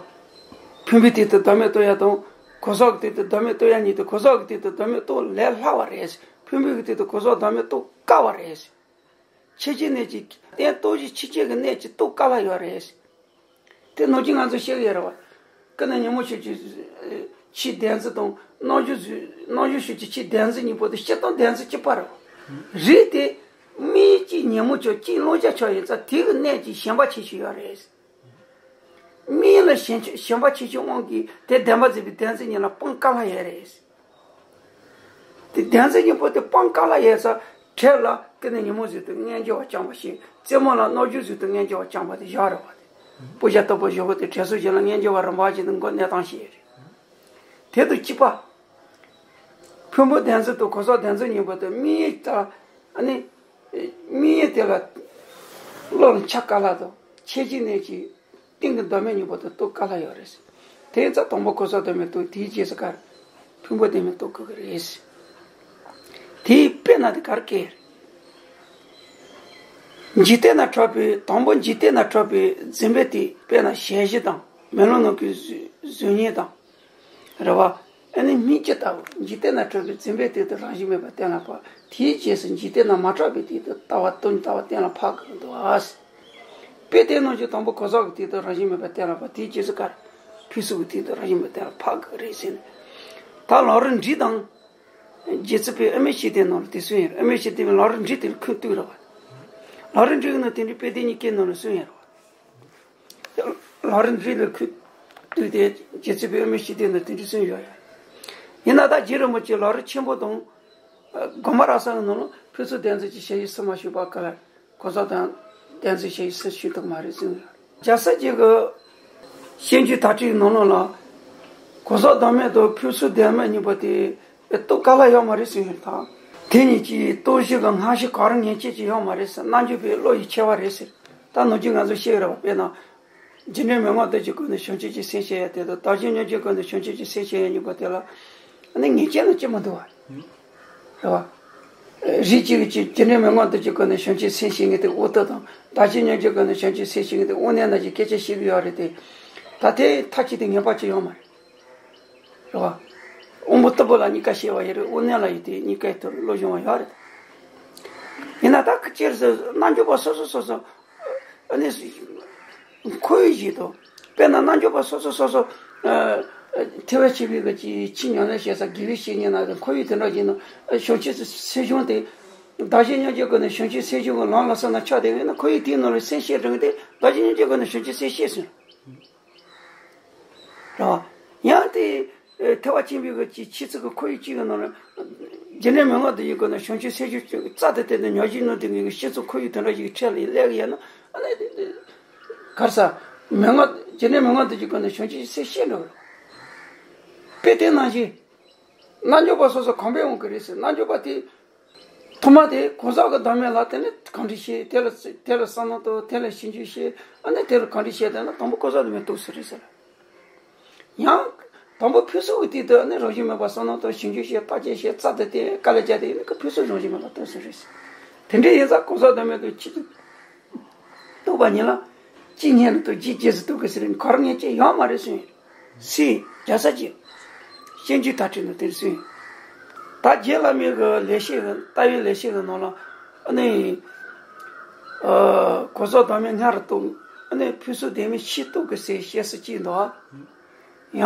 ཕུང་པོའི་སྟེང་དུ་བདག་མེད་རྟོགས་ཡ་དང་། གོ་ས་གི་སྟེང་དུ་བདག་མེད་རྟོགས་ཡ་གཉིས་དེ་གོ་ས་གི་སྟེང་དུ་བདག་མེད་རྟོགས་ལས་སླ་བ་རེད། ཕུང་པོའི་སྟེང་དུ་གོ་ས་བདག་མེད་རྟོགས་དཀའ་བ་རེད། ཁྱད་གཞི་གནས་ཀྱི་རྟོགས་གཞི་ཁྱད་གཞི་གི་གནས་ཀྱི་རྟོགས་ག་ལ་ཡོད་རེད། དེ་ནང་བཞིན་ང་ཚོ་ཤེས་ཀྱི་ཡོད་རེད་བ། ཀུན་ནས་ཉོན་མོངས་ཆོས་ཅན། ཆོས་བདེན་འཛིན་དང་རྣམ་བྱུང་། རྣམ་བྱུང་ཆོས་ཅན་གྱི་ཆོས་བདེན་འཛིན་གཉིས་པོ་དེ་སྤྱིར་བཏང་བདེན་འཛིན་གཅིག་པ་རེད་བ། རིགས་དེ་མིའི་སྤྱིའི་ཉོན་མོངས་ཆོས་ཅན་བླང་བྱ་ཆོས་ཡིན་ཙང་དེ་གི་གནས་ཀྱི་ཞེན་པ་ཆེ་ཤོས་ཡོད་རེད། མིའི་ལ་ཞེན་ཆ་ཞེན་པ་ཆེ་ཤོས་དབང་གིས་དེ་བདེན་པར་འཛིན་པའི་བདེན་འཛིན་གཉིས་ལ་སྤང་དཀའ་ལ་ཡོད་རེད། དེ་བདེན་འཛིན་གཉིས་པོ་དེ་སྤང་དཀའ་ལ་ཡོད་ས་གྲས་ལ་ཀུན་ནས་ཉོན་མོངས་ཟེར་དུས་རྣལ་འབྱོར་བ་བསྐྱངས་པ་ཞིག་རྩེ་མོ་ལ་རྣམ་བྱུང་ཟེར་དུས་རྣལ་འབྱོར་བ་བསྐྱངས་པ་དེ་བཞག་རེད་བ། དེ་སྤུ་ཞྭ་ལྟ་བུ་བཞག་པ་དེ་དྲན་གསོ་བྱེད་ལ་རྣལ་འབྱོར་བ་རིམ་པ་བཞིན་དུ་མགོ་གནས་སྟངས་ཤིག་རེད། དེ་དང་གཅིག་པ། ཕུང་པོ་བདེན་འཛིན་དང་གོ་ས་བདེན་འཛིན་གཉིས་པོ་དེ་དམིགས་ཡུལ་ལྟར་ཨ་ནི། དམིགས་ཡུལ་དེ་ལ་བློ་ལ་འཆར་དཀའ་ལ་དང་ཁྱད་གཞི་གནས་ཀྱི་སྟེང་གི་བདག་མེད་གཉིས་པོ་དེ་རྟོགས་དཀའ་ལ་ཡོད་རེད། དེ་ཡིན་ཙང་དང་པོ་གོ་ས་བདག་མེད་རྟོགས། དེའི་རྗེས་སུ་ག་རེ་ཕུང་པོ་བདག་མེད་རྟོགས་དགོས་ཀྱི་རེད། དེའི་དཔེར་ན་དེ་ག་རེ་སྐྱེལ། འཇིག་རྟེན་ན་འཕྲད་པའི་དང་པོ་འཇིག་རྟེན་ན་འཕྲད་པའི་འཛིན་པའི་དེ་དཔེར་ན་ཞལ་བཞི་དང་མེ་ལོང་ནང་གི་གཟུགས་བརྙན་དང་། རེད་བ། ཨ་ནི་སྨིན་བྱེད་ལྟ་བུ་འཇིག་རྟེན་ན་འཕྲད་པའི་འཛིན་པའི་སྟེང་དུ་རང་བཞིན་མེད་པ་གཏན་ལ་ཕབ། དེའི་རྗེས་སུ་འཇིག་རྟེན་ན་མ་འཕྲད་པའི་སྟེང་དུ་ལྟ་བ་དོན་ལྟ་བ་གཏན་ལ་ཕབ་དགོས་འདུག་ཨ། དཔེ་དེ་ནང་བཞིན་དང་པོ་གོ་ས་གི་སྟེང་དུ་རང་བཞིན་མེད་པ་གཏན་ལ་ཕབ། དེའི་རྗེས་སུ་ག་རེ་ཕུན་ཚོགས་ཀྱི་སྟེང་དུ་རང་བཞིན་མེད་པ་གཏན་ལ་ཕབ་དགོས་རེད་ཟེར་ནས། ད་ལམ་རིམ་འབྲིང་དང་། རྗེ་བཙུན་པས་ཨ་མའི་ཤེས་ལྡན་ནང་ལ་དེ་གསུངས་ཡོད་རེད། ཨ་མའི་ཤེས་ལྡན་པས་ལམ་རིམ་འབྲིང་དེ་ལ་ཁུངས་གཏུགས་རེད་བ། ལམ་རིམ་འབྲིང་གི་ནང་དེ་འདྲའི་དཔེ་དེ་གཉིས་ཀའི་ནང་ལ་གསུངས་ཡོད་རེད་བ། ལམ་རིམ་འབྲིང་ལ་ཁུངས་གཏུགས་ཏེ་རྗེ་བཙུན་པས་ཨ་མའི་ཤེས་ལྡན་ནང་དེ་འདྲ་གསུངས་ཡོད་ཡ། ཡིན་ན་ད་རྗེ་རིན་པོ་ཆེ་ལམ་རིམ་ཆེན་པོ་དང་། དགོངས་པ་རབ་གསལ་གྱི་ནང་ལ་ཕུན་ཚོགས་བདེན་འཛིན་གྱི་ཞལ་ཡས་སུ་མ་ཞུགས་པ་ག་ལ། གོ་ས་དང་བདེན་འཛིན་ཞལ་ཡས་སུ་ཞུགས་ཐུབ་མ་རེད་གསུངས་ཡོད། རྒྱལ་སྲས་ཀྱི་གི་སྤྱོད་འཇུག་དར་ཊཱིཀའི་ནང་ལོགས་ལ། གོ་ས་བདག་མེད་དང་ཕུན་ཚོགས་བདག་མེད་གཉིས་པོ་དེ་རྟོགས་དཀའ་ལ་ཡོད་མ་རེད་གསུངས་ཡོད་ད། དེ་གཉིས་ཀྱི་རྟོགས་གཞི་གི་སྔ་ཕྱི་གང་རུང་ངེས་བྱེད་ཅིག་ཡོད་མ་རེད་ཟེར། རྣལ་འབྱོར་པའི་བློ་ཡིས་ཕྱེ་བ་རེད་ཟེར། ད་ནམ་རྒྱུན་ང་ཚོ་ཤེས་ཀྱི་རེད་བ། དཔེར་ན། རྒྱུ་འབྲས་མན་ངག་བདུན་གྱི་སྒོ་ནས་བྱང་ཆུབ་ཀྱི་སེམས་བསྐྱེད་ཡ་དེ་དང་བདག་གཞན་མྱོང་བྱེད་སྒོ་ནས་བྱང་ཆུབ་ཀྱི་སེམས་བསྐྱེད་ཡ་གཉིས་པོ་དེ་ལ། ཨ་ནི་ངེས་བྱེད་ལ་ཅི་མི་འདུག་བ། རེད་བ། རིགས་གཅིག་གི་རྒྱུ་འབྲས་མན་ངག་བདུན་གྱི་སྒོ་ནས་བྱང་ཆུབ་སེམས་བསྐྱེད་མཁན་དེ་དབུ་ཐོག་དང་བདག་གཞན་མྱོང་བྱེད་སྒོ་ནས་བྱང་ཆུབ་སེམས་བསྐྱེད་མཁན་དེ་དབུ་མནན་ནང་བཞིན་སྐད་ཆ་བཤད་ཀྱི་ཡོད་རེད་དེ། ད་དེ་མཐའ་གཅིག་ཏུ་ངེས་པ་ཅིག་ཡོད་མ་རེད། རེད་བ། དབང་པོ་རྟུལ་པོ་ལ་གཉིས་ཀ་བཤད་པ་ཡོད་རེད། དབུ་མནན་ལ་ཡོད་དེ་གཉིས་ཀའི་ཐོག་བློ་སྦྱོང་བ་ཡོད་རེད། ཡིན་ན་ད་ཁ་ཅིག་རེད་ཟེར་རྣལ་འབྱོར་པ་སོ་སོ་སོ་སོ། ཨ་ནི། ཁོར་ཡུག་ཅིག་དང་། དཔེར་ན་རྣལ་འབྱོར་པ་སོ་སོ་སོ་སོ། ཨ། ཐེག་པ་ཆེན་པོའི་གི་ཅིག་ཕྱི་ཉམས་ལེན་བྱེད་ས་དགེ་བའི་བཤེས་གཉེན་ན་ཁོར་ཡུག་དེ་འདྲ་ཅིག་ནང་བྱང་ཆུབ་སེམས་བྱུང་དེ། བདག་གཞན་མྱོང་བྱེད་སྒོ་ནས་བྱང་ཆུབ་སེམས་བྱུང་གི་ལམ་ལ་སོང་ན་ཆགས་བསྡད་ཡོད་ན་ཁོར་ཡུག་དེའི་ནང་ལ་སེམས་བསྐྱེད་རང་དེ་བདག་གཞན་མྱོང་བྱེད་སྒོ་ནས་བྱང་ཆུབ་སེམས་བསྐྱེད་ཟེར། རེད་བ། ཡང་དེ། ཨེ། ཐེག་པ་ཆེན་པོའི་གི་ཅིག་ཆོས་ཚུལ་གྱི་ཁོར་ཡུག་ཅིག་གི་ནང་ལ། རྒྱུ་འབྲས་མན་ངག་བདུན་གྱི་སྒོ་ནས་བྱང་ཆུབ་སེམས་བསྐྱེད་ཅིག་རྩལ་དུ་བཏོན་ཏེ་ཉོན་མོངས་གཉིས་ཀྱི་སྤྱི་གཙུག་ཁོར་ཡུག་དེ་འདྲ་ཞིག་གི་འཕྲལ་ལ་སླེབས་ཀྱི་ཡོད་ན་ཨ་ནི་དེ་དེ། ག་རེ་ཟ། མན་ངག་རྒྱུ་འབྲས་མན་ངག་བདུན་གྱི་སྒོ་ནས་བྱང་ཆུབ་སེམས་བསྐྱེད་འགྲོ་གི་རེད། དཔེ་དེ་ནང་བཞིན། རྣལ་འབྱོར་པ་སོ་སོ་གང་པས་འོང་གི་རེད་ཟེར། རྣལ་འབྱོར་པ་དེ་ཐོག་མ་དེ་གང་ཟག་གི་བདག་མེད་ལ་དེ་ནི་གང་འདྲ་བཤད། དེ་ལ་དེ་ལ་བསམ་བློ་གཏོང་། དེ་ལ་ཞིབ་འཇུག་བྱེད། ཨ་ནི་དེ་ལ་གང་འདྲ་བཤད། དེ་ནི་དང་པོ་གང་ཟག་བདག་མེད་རྟོགས་ཟེར་རེད་ཟེར། ཡང་དང་པོ་ཕུན་སུམ་གྱི་དུས་དུ་ནི་རང་བཞིན་མེད་པར་བསམ་བློ་གཏོང་། ཞིབ་འཇུག་བྱེད། བརྟག་དཔྱད་བྱེད། རྩ་དེ་དེ་དཀའ་ལས་བརྒྱབ་དེ་ནི་ཕུན་སུམ་རང་བཞིན་མེད་པར་རྟོགས་ཟེར་རེད། དེ་འདྲའི་ཡིན་ཙང་གང་ཟག་བདག་མེད་དུ་ཆེད་དུ་རྟོགས་པ་ཉིད་ལ་གཅིག་ཉིད་ལ་དུ་རྗེས་རྗེས་སུ་རྟོགས་དགོས་ཟེར་ནས་གར་ངེས་ཅན་ཡོད་མ་རེད་གསུངས། སུས་རྒྱལ་ས་ཅིག་སྤྱོད་འཇུག་མཐར་ཕྱིན་དུ་དེར་གསུངས། ད་རྗེ་བླ་མའི་གི་ལེགས་བཤད་ཀྱི་ལྟ་བའི་ལེགས་བཤད་ཀྱི་ནང་ལ་ཨ་ནི་གང་ཟག་བདག་མེད་སྔ་རུ་རྟོགས། ཨ་ནི་ཕུན་སུམ་བདེ་མེད་ཕྱིས་རྟོགས་དགོས་ཟེར་བཤད་ས་གཅིག་འདུག། ཡང་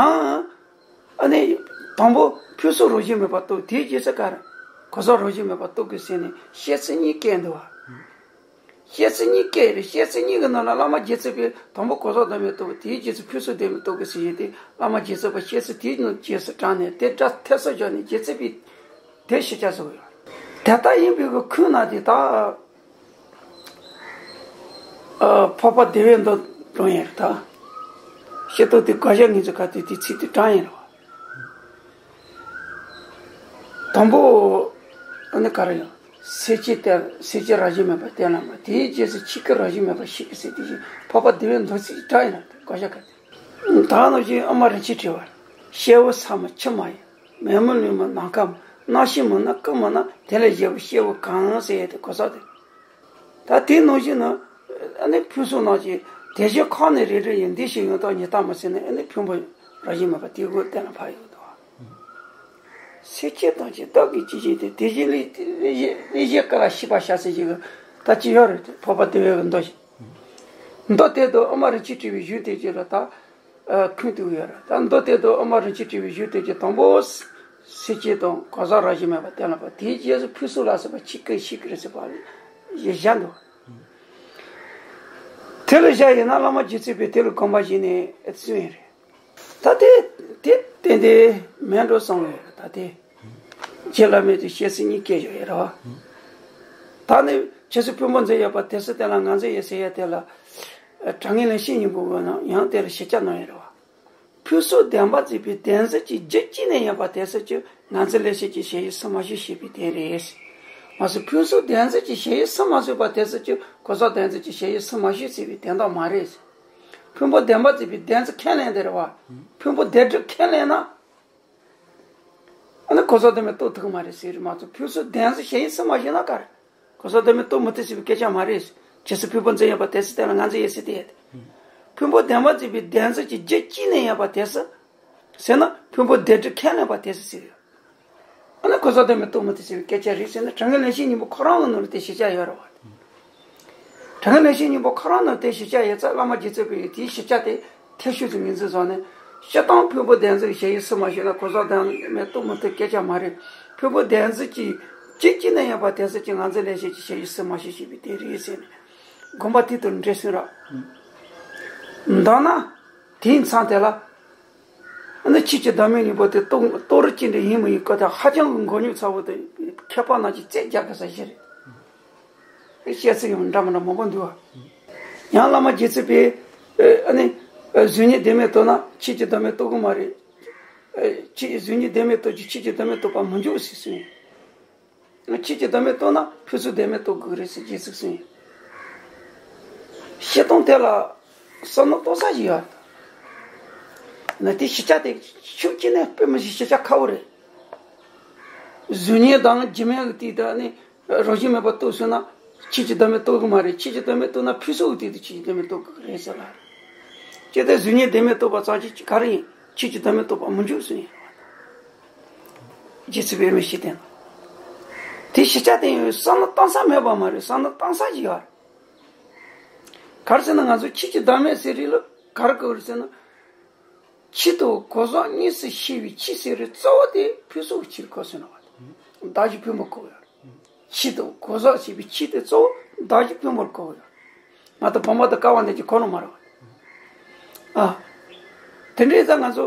ཨ་ནི་དང་པོ་ཕུན་སུམ་རང་བཞིན་མེད་པར་རྟོགས། དེའི་རྗེས་སུ་གར་གང་ཟག་རང་བཞིན་མེད་པར་རྟོགས་དགོས་ཟེར་ནས་བཤད་ཚུལ་གཉིས་བཀོད་འདུག་བ། བཤད་ཚུལ་གཉིས་བཀོད་རེད། བཤད་ཚུལ་གཉིས་ཀྱི་ནང་ལ་བླ་མ་རྗེ་བཙུན་པས་དང་པོ་གང་ཟག་བདག་མེད་རྟོགས། དེའི་རྗེས་སུ་ཕུན་སུམ་བདེ་མེད་རྟོགས་དགོས་ཟེར་བཤད་དེ། བླ་མ་རྗེ་བཙུན་པས་བཤད་ཚུལ་དེའི་ནང་རྗེས་སུ་དྲངས་ནས་དེ་སྒྲ་ཐེབས་སུ་བཅུག་ནས་རྗེ་བཙུན་པས་དེ་ཞིབ་ཆ་བཟོས་ཡོད། དེ་ལྟར་ཡིན་པའི་གི་ཁུངས་ན་དེ་དག་འཕགས་པ་བདེ་བའི་མདོ་དྲངས་ཡོད་རེད། ད་ཤེས་རྟོགས་དེ་དགག་བྱ་ངེས་ཚུལ་ག་དེ་དེ་ཚིག་དེ་དྲངས་ཡོད་རེད་བ། དང་པོ་ཨ་ནི་ག་རེ་ཡང་སེལ་བྱེད་དེ། སེལ་བྱེད་རང་བཞིན་མེད་པ་གཏན་ལ་དབབ། དེའི་རྗེས་སུ་ཆོས་སྐུ་རང་བཞིན་མེད་པ་ཤེས་དགོས་ཟེར། དེ་བཞིན་འཕགས་པ་བདེ་བའི་མདོ་ཚིག་དྲངས་ཡོད་རེད། དགག་བྱ་ག་དེ། ད་ནང་བཞིན་ཨ་མ་རིན་ཆེན་ཕྲེང་བ། སྐྱེ་བོ་ཚད་མ་ཆུད་མ་ཡིན། མེ་མི་ལུས་མིན་ནམ་མཁའ་མིན། རྣམ་ཤེས་མིན་ན་སྐུ་མིན་ན། དེ་ལས་གཞན་པའི་སྐྱེ་བོ་གང་ཟེར་ཡ་དེ་གོ་ས་དེ། ད་དེའི་ནང་བཞིན་ནི་ཨ་ནི་ཕུན་སུམ་རྣམ་བཞི་དེ་བཞིན་ཁམས་ནི་རེ་རེ་ཡིན། འདི་ཞེས་ཡང་དག་ཉིད་ལྟ་མི་ཟེར་ནས་ཨ་ནི་ཕུང་པོ་རང་བཞིན་མེད་པ་དེའི་སྒོ་གཏན་ལ་ཕབ་ཡོད་དོ། སེལ་བྱེད་དང་བཅས་བདག་གིས་ཅི་བྱེད་དེ། དེ་བཞིན་ལས་ལས་གཞན་ཀུན་ལ་ཤེས་པར་བྱ་ཟེར་གྱི་གི་ད་ཅི་ཡོད་རེད། དེ་འཕགས་པ་བདེ་བའི་གི་མདོ་ཞིག་མདོ་དེ་དང་ཨ་མ་རིན་ཆེན་ཕྲེང་བའི་གཞུང་དེ་གཅིག་ལ་ད་ཨ་ཁུངས་གཏུགས་ཡོད་རེད། ད་མདོ་དེ་དང་ཨ་མ་རིན་ཆེན་ཕྲེང་བའི་གཞུང་དེ་གཅིག་དང་པོ་སེལ་བྱེད་དང་གང་ཟག་རང་བཞིན་མེད་པ་གཏན་ལ་དབབ། དེའི་རྗེས་སུ་ཕུན་སུམ་ལ་སོགས་པ་ཆོས་སྐུ་ཤེས་ཀྱི་རེད་ཟེར་བ་ལ་བཞག་འདུག། དེ་ལ་བཞག་ཡིན་ན་བླ་མ་རྗེ་བཙུན་པས་དེ་ལ་དགོངས་པ་བཞེས་ནས་གསུངས་ཡོད་རེད། ད་དེ་དེ་ཏན་ཏན་མེད་འགྲོ་བསམ་ཡོད་རེད། ད་དེ་རྗེ་བླ་མས་དེ་བཤད་ཚུལ་གཉིས་བཀོད་བཞག་ཡོད་རེད་བ། ད་ནི་ཁྱེད་ཚོས་ཕུང་པོ་འཛིན་ཡོད་པ་དེ་སུ་དེ་ལ་ང་འཛིན་ཡོད་ཟེར་ཡ་དེ་ལ་དྲང་ངེས་ལན་བཤད་སྙིང་པོ་གོ་ན་ཡང་དེ་ལ་ཞིབ་ཆ་གནང་ཡོད་རེད་བ། ཕུན་སུམ་བདེན་པར་འཛིན་པའི་བདེན་འཛིན་གྱི་རྒྱུ་གཅིག་ནས་ཡིན་པ་དེ་སུ་ཀྱང་ང་འཛིན་ལས་བྱེད་ཀྱི་གཞལ་ཡས་སུ་མ་ཞུགས་ཞེས་པའི་དོན་རེད། མ་ཟད་ཕུན་སུམ་བདེན་འཛིན་གྱི་གཞལ་ཡས་སུ་མ་ཞུགས་པ་དེ་སུ་ཀྱང་གང་ཟག་བདེན་འཛིན་གྱི་གཞལ་ཡས་སུ་མ་ཞུགས་ཟེར་བའི་དོན་དག་མ་རེད། ཕུང་པོ་བདེན་པར་འཛིན་པའི་བདེན་འཛིན་ཁས་ལེན་དེ་རེད་བ། ཕུང་པོ་བདེན་གྲུབ་ཁས་ལེན་ན། ཨ་ནི་གང་ཟག་བདེན་མེད་རྟོགས་ཐུབ་ཀྱི་མ་རེད་ཟེར་མ་གཏོགས། ཕུན་སུམ་བདེན་འཛིན་གཞལ་ཡས་སུ་མ་ཞུགས་ན་ག་རེ། གང་ཟག་བདེན་མེད་རྟོགས་མི་ཐུབ་ཟེར་བའི་སྐད་ཆ་མ་རེད། ཇི་སྲིད་ཕུང་པོ་འཛིན་ཡོད་པ་དེ་སྲིད་དེ་ལ་ང་འཛིན་ཡོད་ཟེར་དེ་ཡོད་དེ། ཕུང་པོ་བདེན་པར་འཛིན་པའི་བདེན་འཛིན་གྱི་རྒྱུ་གཅིག་ནས་ཡིན་པ་དེ་སྲིད། ཟེར་ན་ཕུང་པོ་བདེན་གྲུབ་ཁས་ལེན་པ་དེ་སྲིད་ཟེར་ཡོད། ཨ་ནི་གང་ཟག་བདེན་མེད་རྟོགས་མི་ཐུབ་ཟེར་བའི་སྐད་ཆ་རེད་ཟེར་ན་དྲང་ངེས་ལན་བཤད་སྙིང་པོ་ཁོ་རང་གི་ནང་ལ་དེ་ཞིབ་ཆ་ཡོད་རེད་བ། དྲང་ངེས་ལན་བཤད་སྙིང་པོ་ཁོ་རང་ནང་དེ་ཞིབ་ཆ་ཡོད་ཙང་བླ་མ་རྗེ་བཙུན་པས་དེའི་ཞིབ་ཆ་དེ་ཐེ་ཤུལ་དུ་ངོས་འཛིན་བཟོས་ནས། སྤྱིར་བཏང་ཕུང་པོ་བདེན་འཛིན་གྱི་གཞལ་ཡས་སུ་མ་ཞུགས་ན་གང་ཟག་བདེན་མེད་རྟོགས་མི་ཐུབ་སྐད་ཆ་མ་རེད། ཕུང་པོ་བདེན་འཛིན་གྱི་རྒྱུ་གཅིག་ནས་ཡིན་པ་དེ་སྲིད་ཀྱི་ང་འཛིན་ལས་བྱེད་ཀྱི་གཞལ་ཡས་སུ་མ་ཞུགས་ཞེས་པའི་དོན་རེད་ཟེར་ནས་དགོངས་པ་དེ་ལྟར་འགྲེལ་གསུངས་རོགས། མདོར་ན་དེའི་མཚམས་དེ་ལ། ཨ་ནི་ཆོས་ཀྱི་བདག་མེད་གཉིས་པོ་དེ་རྟོགས་རྟོགས་རིགས་གཅིག་འདྲ་ཡིན་མི་ཡིན་སྐོར་དེ་ཧ་ཅང་གི་མགོ་རྙོག་ཚ་བོ་དང་མཁས་པ་རྣམས་ཀྱིས་རྩོད་རྒྱག་དགོས་ས་ཞིག་རེད། བཤད་ཚུལ་ཡང་འདྲ་མི་འདྲ་མང་པོ་འདུག་བ། ཡང་བླ་མ་རྗེ་བཙུན་པས་ཨ་ནི་གཟུགས་བརྙན་བདེན་མེད་རྟོགས་ན་ཆོས་ཀྱི་བདག་མེད་རྟོགས་ཀྱི་མ་རེད། ཆོས་གཟུགས་བརྙན་བདེན་མེད་རྟོགས་ཀྱི་ཆོས་ཀྱི་བདག་མེད་རྟོགས་པ་མི་འཇུག་ཟེར་གསུངས། ཆོས་ཀྱི་བདག་མེད་རྟོགས་ན་ཕུན་སུམ་བདེན་མེད་རྟོགས་དགོས་རེད་ཟེར་རྗེས་ཚིག་གསུངས་ཡོད། བཤད་སྟངས་དེ་ལ་བསམ་བློ་གཏོང་ས་ཞིག་ཡོད། ན་དེ་ཞིབ་ཆ་དེ་ཤུགས་ཀྱིས་ནས་དཔེ་མི་སྲིད་ཞིབ་ཆ་ཁག་པོ་རེད། གཟུགས་བརྙན་དང་སྒྱུ་མའི་སྟེང་དུ་ནི་རང་བཞིན་མེད་པར་རྟོགས་སོང་ན་ཆོས་ཀྱི་བདག་མེད་རྟོགས་ཀྱི་མ་རེད། ཆོས་ཀྱི་བདག་མེད་རྟོགས་ན་ཕུན་སུམ་དེ་དུ་ཆོས་ཀྱི་བདག་མེད་རྟོགས་དགོས་རེད་ཟེར་ལ། ཅི་སྟེ་གཟུགས་བརྙན་བདེན་མེད་རྟོགས་པ་ཙམ་གྱིས་ག་རེ་ཡིན། ཆོས་ཀྱི་བདག་མེད་རྟོགས་པ་མི་འཇུག་གསུངས་ཡོད། རྗེ་བཙུན་པས་མི་ཤེས་དེ་ན། དེ་ཞིབ་ཆ་དེ་ཡང་བསམ་བློ་གཏོང་ས་མེད་པ་མ་རེད། བསམ་བློ་གཏོང་ས་ཅིག་ཡོད་རེད། ག་རེ་ཟེར་ན་ང་ཚོ་ཆོས་ཀྱི་བདག་མེད་ཟེར་རིགས་ལ་ག་རེ་གོ་རེད་ཟེར་ན། ཆོས་དང་གང་ཟག་གཉིས་སུ་ཤེས་པའི་ཆོས་ཟེར་རིགས་གཙོ་བོ་དེ་ཕུན་སུམ་ཆོས་ལ་གོ་སོང་ན་བ། བདག་གཞན་ཕུང་པོར་གོ་ཡོད་རེད། ཆོས་དང་གང་ཟག་ཞེས་པའི་ཆོས་དེ་གཙོ་བོ་བདག་གཞན་ཕུང་པོར་གོ་ཡོད་རེད། ང་ཚོ་བུམ་པ་དང་ཀ་བ་འདི་ཀྱི་གོ་ནོ་མ་རེད་བ། ཨ། དེ་འདྲའི་ཙང་ང་ཚོ་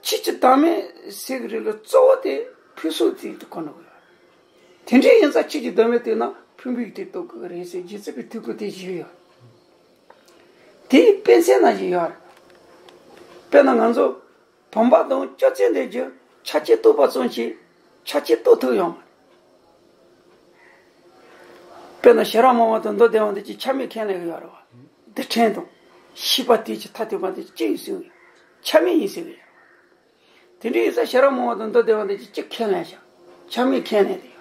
ཆོས་ཀྱི་བདག་མེད་ཟེར་གྱི་རེད་ལ་གཙོ་བོ་དེ་ཕུན་སུམ་ཚོགས་དེ་གོ་ནོ་ཡོད། དེ་འདྲའི་ཡིན་ཙང་ཆོས་ཀྱི་བདག་མེད་དེ་ན་ཕུང་པོའི་དེ་རྟོགས་དགོས་ཀྱི་རེད་ཟེར་རྗེ་བཙུན་པའི་ཐུགས་ཁུར་དེ་བཞེས་ཡོད། དེའི་དཔེ་མཚོན་ན་ཞིག་ཡོད་རེད། དཔེར་ན་ང་ཚོ་བུམ་པ་དང་ཅོག་ཙེ་འདི་རྒྱུ་ ཆ་བྱད་རྟོགས་པ་ཙམ་གྱིས་ཆ་བྱད་རྟོགས་ཐུབ་ཡོད་མ་རེད། དཔེར་ན་ཤེས་རབ་སྨྲ་བ་དང་མདོ་སྡེ་པ་འདི་གཅིག་ཆ་མེད་ཁས་ལེན་གྱི་ཡོད་རེད་བ། རྡུལ་ཕྲན་དང་ཤེས་པ་དེ་གཅིག་ཐ་དད་པ་འདི་གཅིག་ཡིན་ཟེར་གྱི་ཡོད། ཆ་མེད་ཡིན་ཟེར་གྱི་ཡོད། དེ་འདྲ་ཡིན་ཙང་ཤེས་རབ་སྨྲ་བ་དང་མདོ་སྡེ་པ་འདི་གཅིག་ཁས་ལེན་བྱ། ཆ་མེད་ཁས་ལེན་དེ་ཡོད་རེད།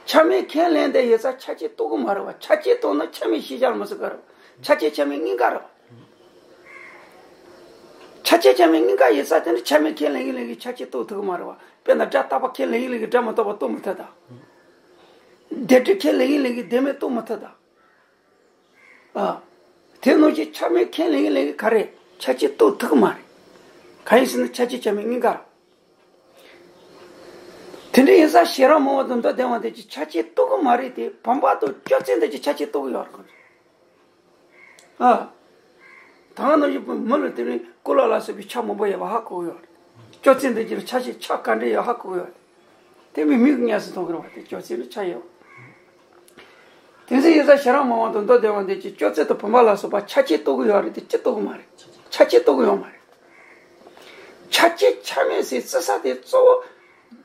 ཆ་མེད་ཁས་ལེན་དེ་ཡོད་ཙང་ཆ་བྱད་རྟོགས་ཀྱི་མ་རེད་བ། ཆ་བྱད་རྟོགས་ན་ཆ་མེད་ཤེས་བྱ་ལ་མི་ཟེར་ག་རེད་བ། ཆ་བྱད་ཆ་མེད་གཉིས་ཀ་རེད་བ། ཆ་བྱད་ཆ་མེད་གཉིས་ཀ་ཡོད་ཙང་དེ་འདྲ་ཆ་མེད་ཁས་ལེན་གྱི་ལེན་གྱི་ཆ་བྱད་རྟོགས་ཐུབ་ཀྱི་མ་རེད་བ། དཔེར་ན་སྒྲ་རྟག་པ་ཁས་ལེན་གྱི་ལེན་གྱི་སྒྲ་མི་རྟག་པ་རྟོགས་མི་ཐུབ་ད། བདེན་འབྲེལ་ཁས་ལེན་གྱི་ལེན་གྱི་བདེན་མེད་རྟོགས་མི་ཐུབ་ད། ཨ། དེ་ནང་བཞིན་ཆ་མེད་ཁས་ལེན་གྱི་ལེན་གྱི་ག་རེ་ཆ་བྱད་རྟོགས་ཐུབ་ཀྱི་མ་རེད། གང་ཡིན་ཟེར་ན་ཆ་བྱད་ཆ་མེད་གཉིས་ཀ་རེད། དེ་འདྲ་ཡིན་ཙང་ཤེས་རབ་སྨྲ་བ་དང་མདོ་སྡེ་པ་དེ་གཅིག་ཆ་བྱད་རྟོགས་ཀྱི་མ་རེད་དེ། བུམ་པ་དང་སྤྱོད་ཚུལ་འདི་གཅིག་ཆ་བྱད་རྟོགས་ཀྱི་ཡོད་རེད། ཨ། ད་ག་ནང་བཞིན་མི་ལ་དེ་རིང་ཀུ་ལ་ལ་སོགས་པའི་ཆ་མང་པོ་ཡོད་པ་ཧ་གོ་གི་ཡོད་རེད། སྤྱོད་ཚུལ་འདི་གཅིག་ལ་ཆ་བྱད་ཆ་ག་འདྲ་ཡོད་ཧ་གོ་གི་ཡོད་རེད། དེ་མིན་མིག་གིས་ཉམས་སུ་མཐོང་གི་རེད་བ། དེ་སྤྱོད་ཚུལ་ལ་ཆ་ཡོད། དེ་ཚོ་ཡིན་ཙང་ཤེས་རབ་སྨྲ་བ་དང་མདོ་སྡེ་པ་འདི་གཅིག་སྤྱོད་ཚུལ་དང་བུམ་པ་ལ་སོགས་པ་ཆ་བྱད་རྟོགས་ཀྱི་ཡོད་རེད་དེ་གཅིག་རྟོགས་ཀྱི་མ་རེད། ཆ་བྱད་རྟོགས་ཀྱི་ཡོད་མ་རེད། ཆ་བྱད་ཆ་མེད་ཟེར་བརྩི་ས་དེ་གཙོ་བོ་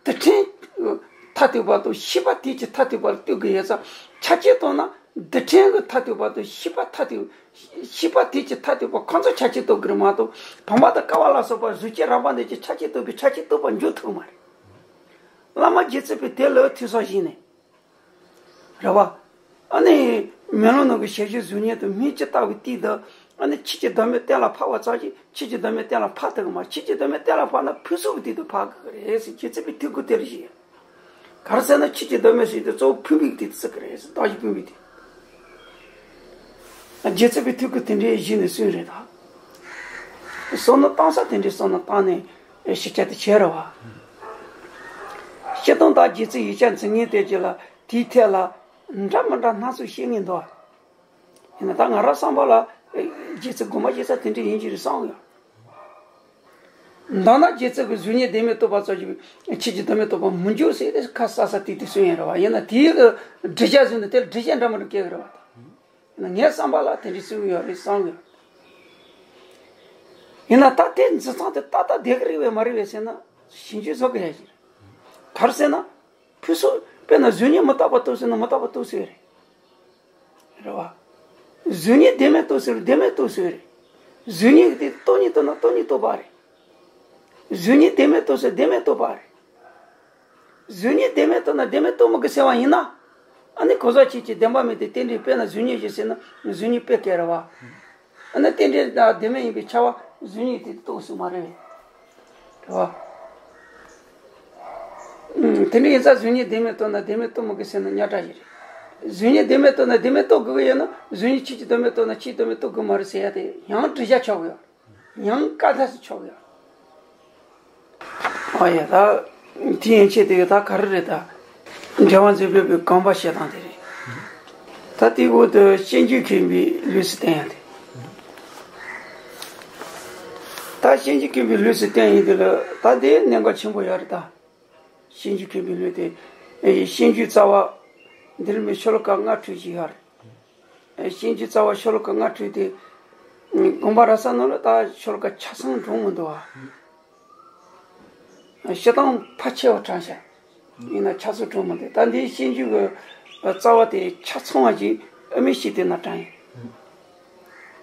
རྡུལ་ཕྲན་ཐ་དད་པ་དང་ཤེས་པ་དེ་གཅིག་ཐ་དད་པ་ལ་ལྟོས་ཀྱི་ཡོད་ཙང་ཆ་བྱད་རྟོགས་ན་རྡུལ་ཕྲན་གྱི་ཐ་དད་པ་དང་ཤེས་པ་ཐ་དད། ཤེས་པ་དེ་གཅིག་ཐ་དད་པ་ཁོ་ཚོ་ཆ་བྱད་རྟོགས་ཀྱི་རེད་མ་གཏོགས་བུམ་པ་དང་ཀ་བ་ལ་སོགས་པ་གཟུགས་ཅན་རང་བབས་འདི་གཅིག་ཆ་བྱད་རྟོགས་པའི་ཆ་བྱད་རྟོགས་པ་འཇུག་ཐུབ་མ་རེད། བླ་མ་རྗེ་བཙུན་པས་དེ་ལ་ཐོས་བསམ་བཞེས་ནས། རེད་བ། ཨ་ནི། མེ་ལོང་ནང་གི་ཞལ་བཞུགས་གཟུགས་བརྙན་དུ་སྨིན་ཅི་ལྟ་བུའི་སྟེང་དུ། ཨ་ནི་ཆོས་ཀྱི་བདག་མེད་གཏན་ལ་ཕབ་པ་ཙམ་ཞིག་ཆོས་ཀྱི་བདག་མེད་གཏན་ལ་ཕབ་ཐུབ་ཀྱི་མ། ཆོས་ཀྱི་བདག་མེད་གཏན་ལ་ཕབ་ན་ཕུན་སུམ་གྱི་སྟེང་དུ་ཕབ་དགོས་ཀྱི་རེད་ཟེར་རྗེ་བཙུན་པའི་ཐུགས་ཁུར་དེ་རེད་ཞེས། ག་རེ་ཟེར་ན་ཆོས་ཀྱི་བདག་མེད་ཟེར་དུས་གཙོ་བོ་ཕུན་པའི་སྟེང་དུ་བརྩི་གི་རེད་ཟེར། བདག་གཞན་ཕུན་པའི་སྟེང་། རྗེ་བཙུན་པའི་ཐུགས་ཁུར་དེ་འདྲའི་གཞི་ནས་གསུངས་རེད་ད། བསམ་མནོ་བཏང་ས་དེ་འདྲའི་བསམ་མནོ་བཏང་ནས་ཤེས་བྱ་དེ་བྱས་རེད་བ། སྤྱིར་བཏང་ད་རྗེ་བཙུན་ཡིག་ཆ་འཛིན་མཁན་དེ་གཅིག་ལ་དེའི་ཐད་ལ་འདྲ་མི་འདྲ་སྣ་ཚོགས་བཤད་མཁན་འདུག་ཡིན་ན་ད་ང་རང་བསམ་པ་ལ་རྗེ་བཙུན་དགོངས་པ་བཞེས་ས་དེ་འདྲ་ཡིན་གྱི་རེད་བསམ་ཡོད། མདོར་ན་རྗེ་བཙུན་གྱི་གཟུགས་བརྙན་བདེན་མེད་རྟོགས་པ་ཙམ་གྱིས་ཆོས་ཀྱི་བདག་མེད་རྟོགས་པ་མི་འཇུག་ཟེར་ཏེ་ཁ་གསལ་གསལ་ཏིག་ཏིག་གསུངས་ཡོད་རེད་བ། ཡིན་ན་དེའི་འགྲེལ་བྱ་བཟོས་ན་དེ་ལ་འགྲེལ་བཤད་འདྲ་མི་འདྲ་སྐྱེལ་གི་རེད་བ། ངའི་བསམ་པ་ལ་དེ་འདྲ་གསུངས་ཡོད་རེད་བསམ་ཡོད། ཡིན་ན་ད་དེ་འཛིན་སྟངས་དེ་ཏག་ཏག་བསྡད་ཀྱི་རེད་པས་མ་རེད་པས་ཟེར་ན་ཞིབ་འཇུག་བཟོ་དགོས་ཡ་ཞིག་རེད། ག་རེ་ཟེར་ན། ཕུན་སུམ། དཔེར་ན་གཟུགས་བརྙན་མི་རྟག་པ་རྟོགས་ཟེར་ན་མི་རྟག་པ་རྟོགས་ཟེར་རེད། རེད་བ། གཟུགས་བརྙན་བདེན་མེད་རྟོགས་ཟེར་བདེན་མེད་རྟོགས་ཟེར་རེད། གཟུགས་བརྙན་གྱི་དེ་སྟོང་ཉིད་རྟོགས་ན་སྟོང་ཉིད་རྟོགས་པ་རེད། གཟུགས་བརྙན་བདེན་མེད་རྟོགས་ཟེར་བདེན་མེད་རྟོགས་པ་རེད། གཟུགས་བརྙན་བདེན་མེད་རྟོགས་ན་བདེན་མེད་རྟོགས་མི་དགོས་ཟེར་བ་ཡིན་ན། ཨ་ནི་གང་ཟག་ཆོས་ཅན་བདེན་པ་མེད་དེ་རྟེན་འབྲེལ་དཔེར་ན་གཟུགས་བརྙན་བཞིན་ཟེར་ན་གཟུགས་བརྙན་དཔེ་སྐད་རེད་བ། ཨ་ནི་རྟེན་འབྲེལ་དང་བདེན་མེད་ཡིན་པའི་ཁྱབ་པ་གཟུགས་བརྙན་དེ་རྟོགས་སུ་མ་རེད། རེད་བ། ཨུམ། དེ་འདྲ་ཡིན་ཙང་གཟུགས་བརྙན་བདེན་མེད་རྟོགས་ན་བདེན་མེད་རྟོགས་མི་དགོས་ཟེར་ན་རྙོག་དྲ་ཞིག་རེད། གཟུགས་བརྙན་བདེན་མེད་རྟོགས་ན་བདེན་མེད་རྟོགས་དགོས་ཀྱི་ཡོད་ན་གཟུགས་བརྙན་ཆོས་ཅན་བདག་མེད་རྟོགས་ན་ཆོས་བདག་མེད་རྟོགས་དགོས་མ་རེད་ཟེར་ཡ་དེ་ཡང་འགྲེལ་བྱ་ཆོག་གི་ཡོད། ཡང་བཀའ་ཐ་སི་ཆོག་ཡ། ཨ་ཡ་ད། དེ་ཡན་ཆད་དེ་ད་ག་རེ་རེད་ད། འགྲེལ་པ་མཛད་པའི་དགོངས་པ་བཤད་སྟངས་དེ་རེད། ད་དེའི་འོག་ཏུ་སྤྱོད་འཇུག་མཁས་པའི་ལུགས་སུ་བསྟན་ཡ་དེ། ད་སྤྱོད་འཇུག་མཁས་པའི་ལུགས་སུ་བསྟན་ཡིན་དེ་ལ་ད་དེ་གནད་འགག་ཆེན་པོ་ཡོད་རེད་ད། སྤྱོད་འཇུག་མཁས་པའི་ལུགས་དེ། སྤྱོད་འཇུག་རྩ་བ། འདིར་མི་ཤོ་ལོ་ཀ་ལྔ་འཕྲོས་ཤིག་ཡོད་རེད། སྤྱོད་འཇུག་རྩ་བ་ཤོ་ལོ་ཀ་ལྔ་འཕྲོས་ཏེ། དགོངས་པ་རབ་གསལ་ནང་ལ་ད་ཤོ་ལོ་ཀ་ཆ་ཚང་འགྲོ་མི་འདུག་བ། སྤྱིར་བཏང་ཕལ་ཆེ་བ་དྲངས་ཤག་ཡིན་ན་ཆ་ཚང་འགྲོ་མི་འདུག་ད་འདིའི་སྤྱོད་འཇུག་གི་རྩ་བ་དེ་ཆ་ཚང་བ་ཅིག་ཨ་མི་ཤེས་དེ་ན་དྲངས་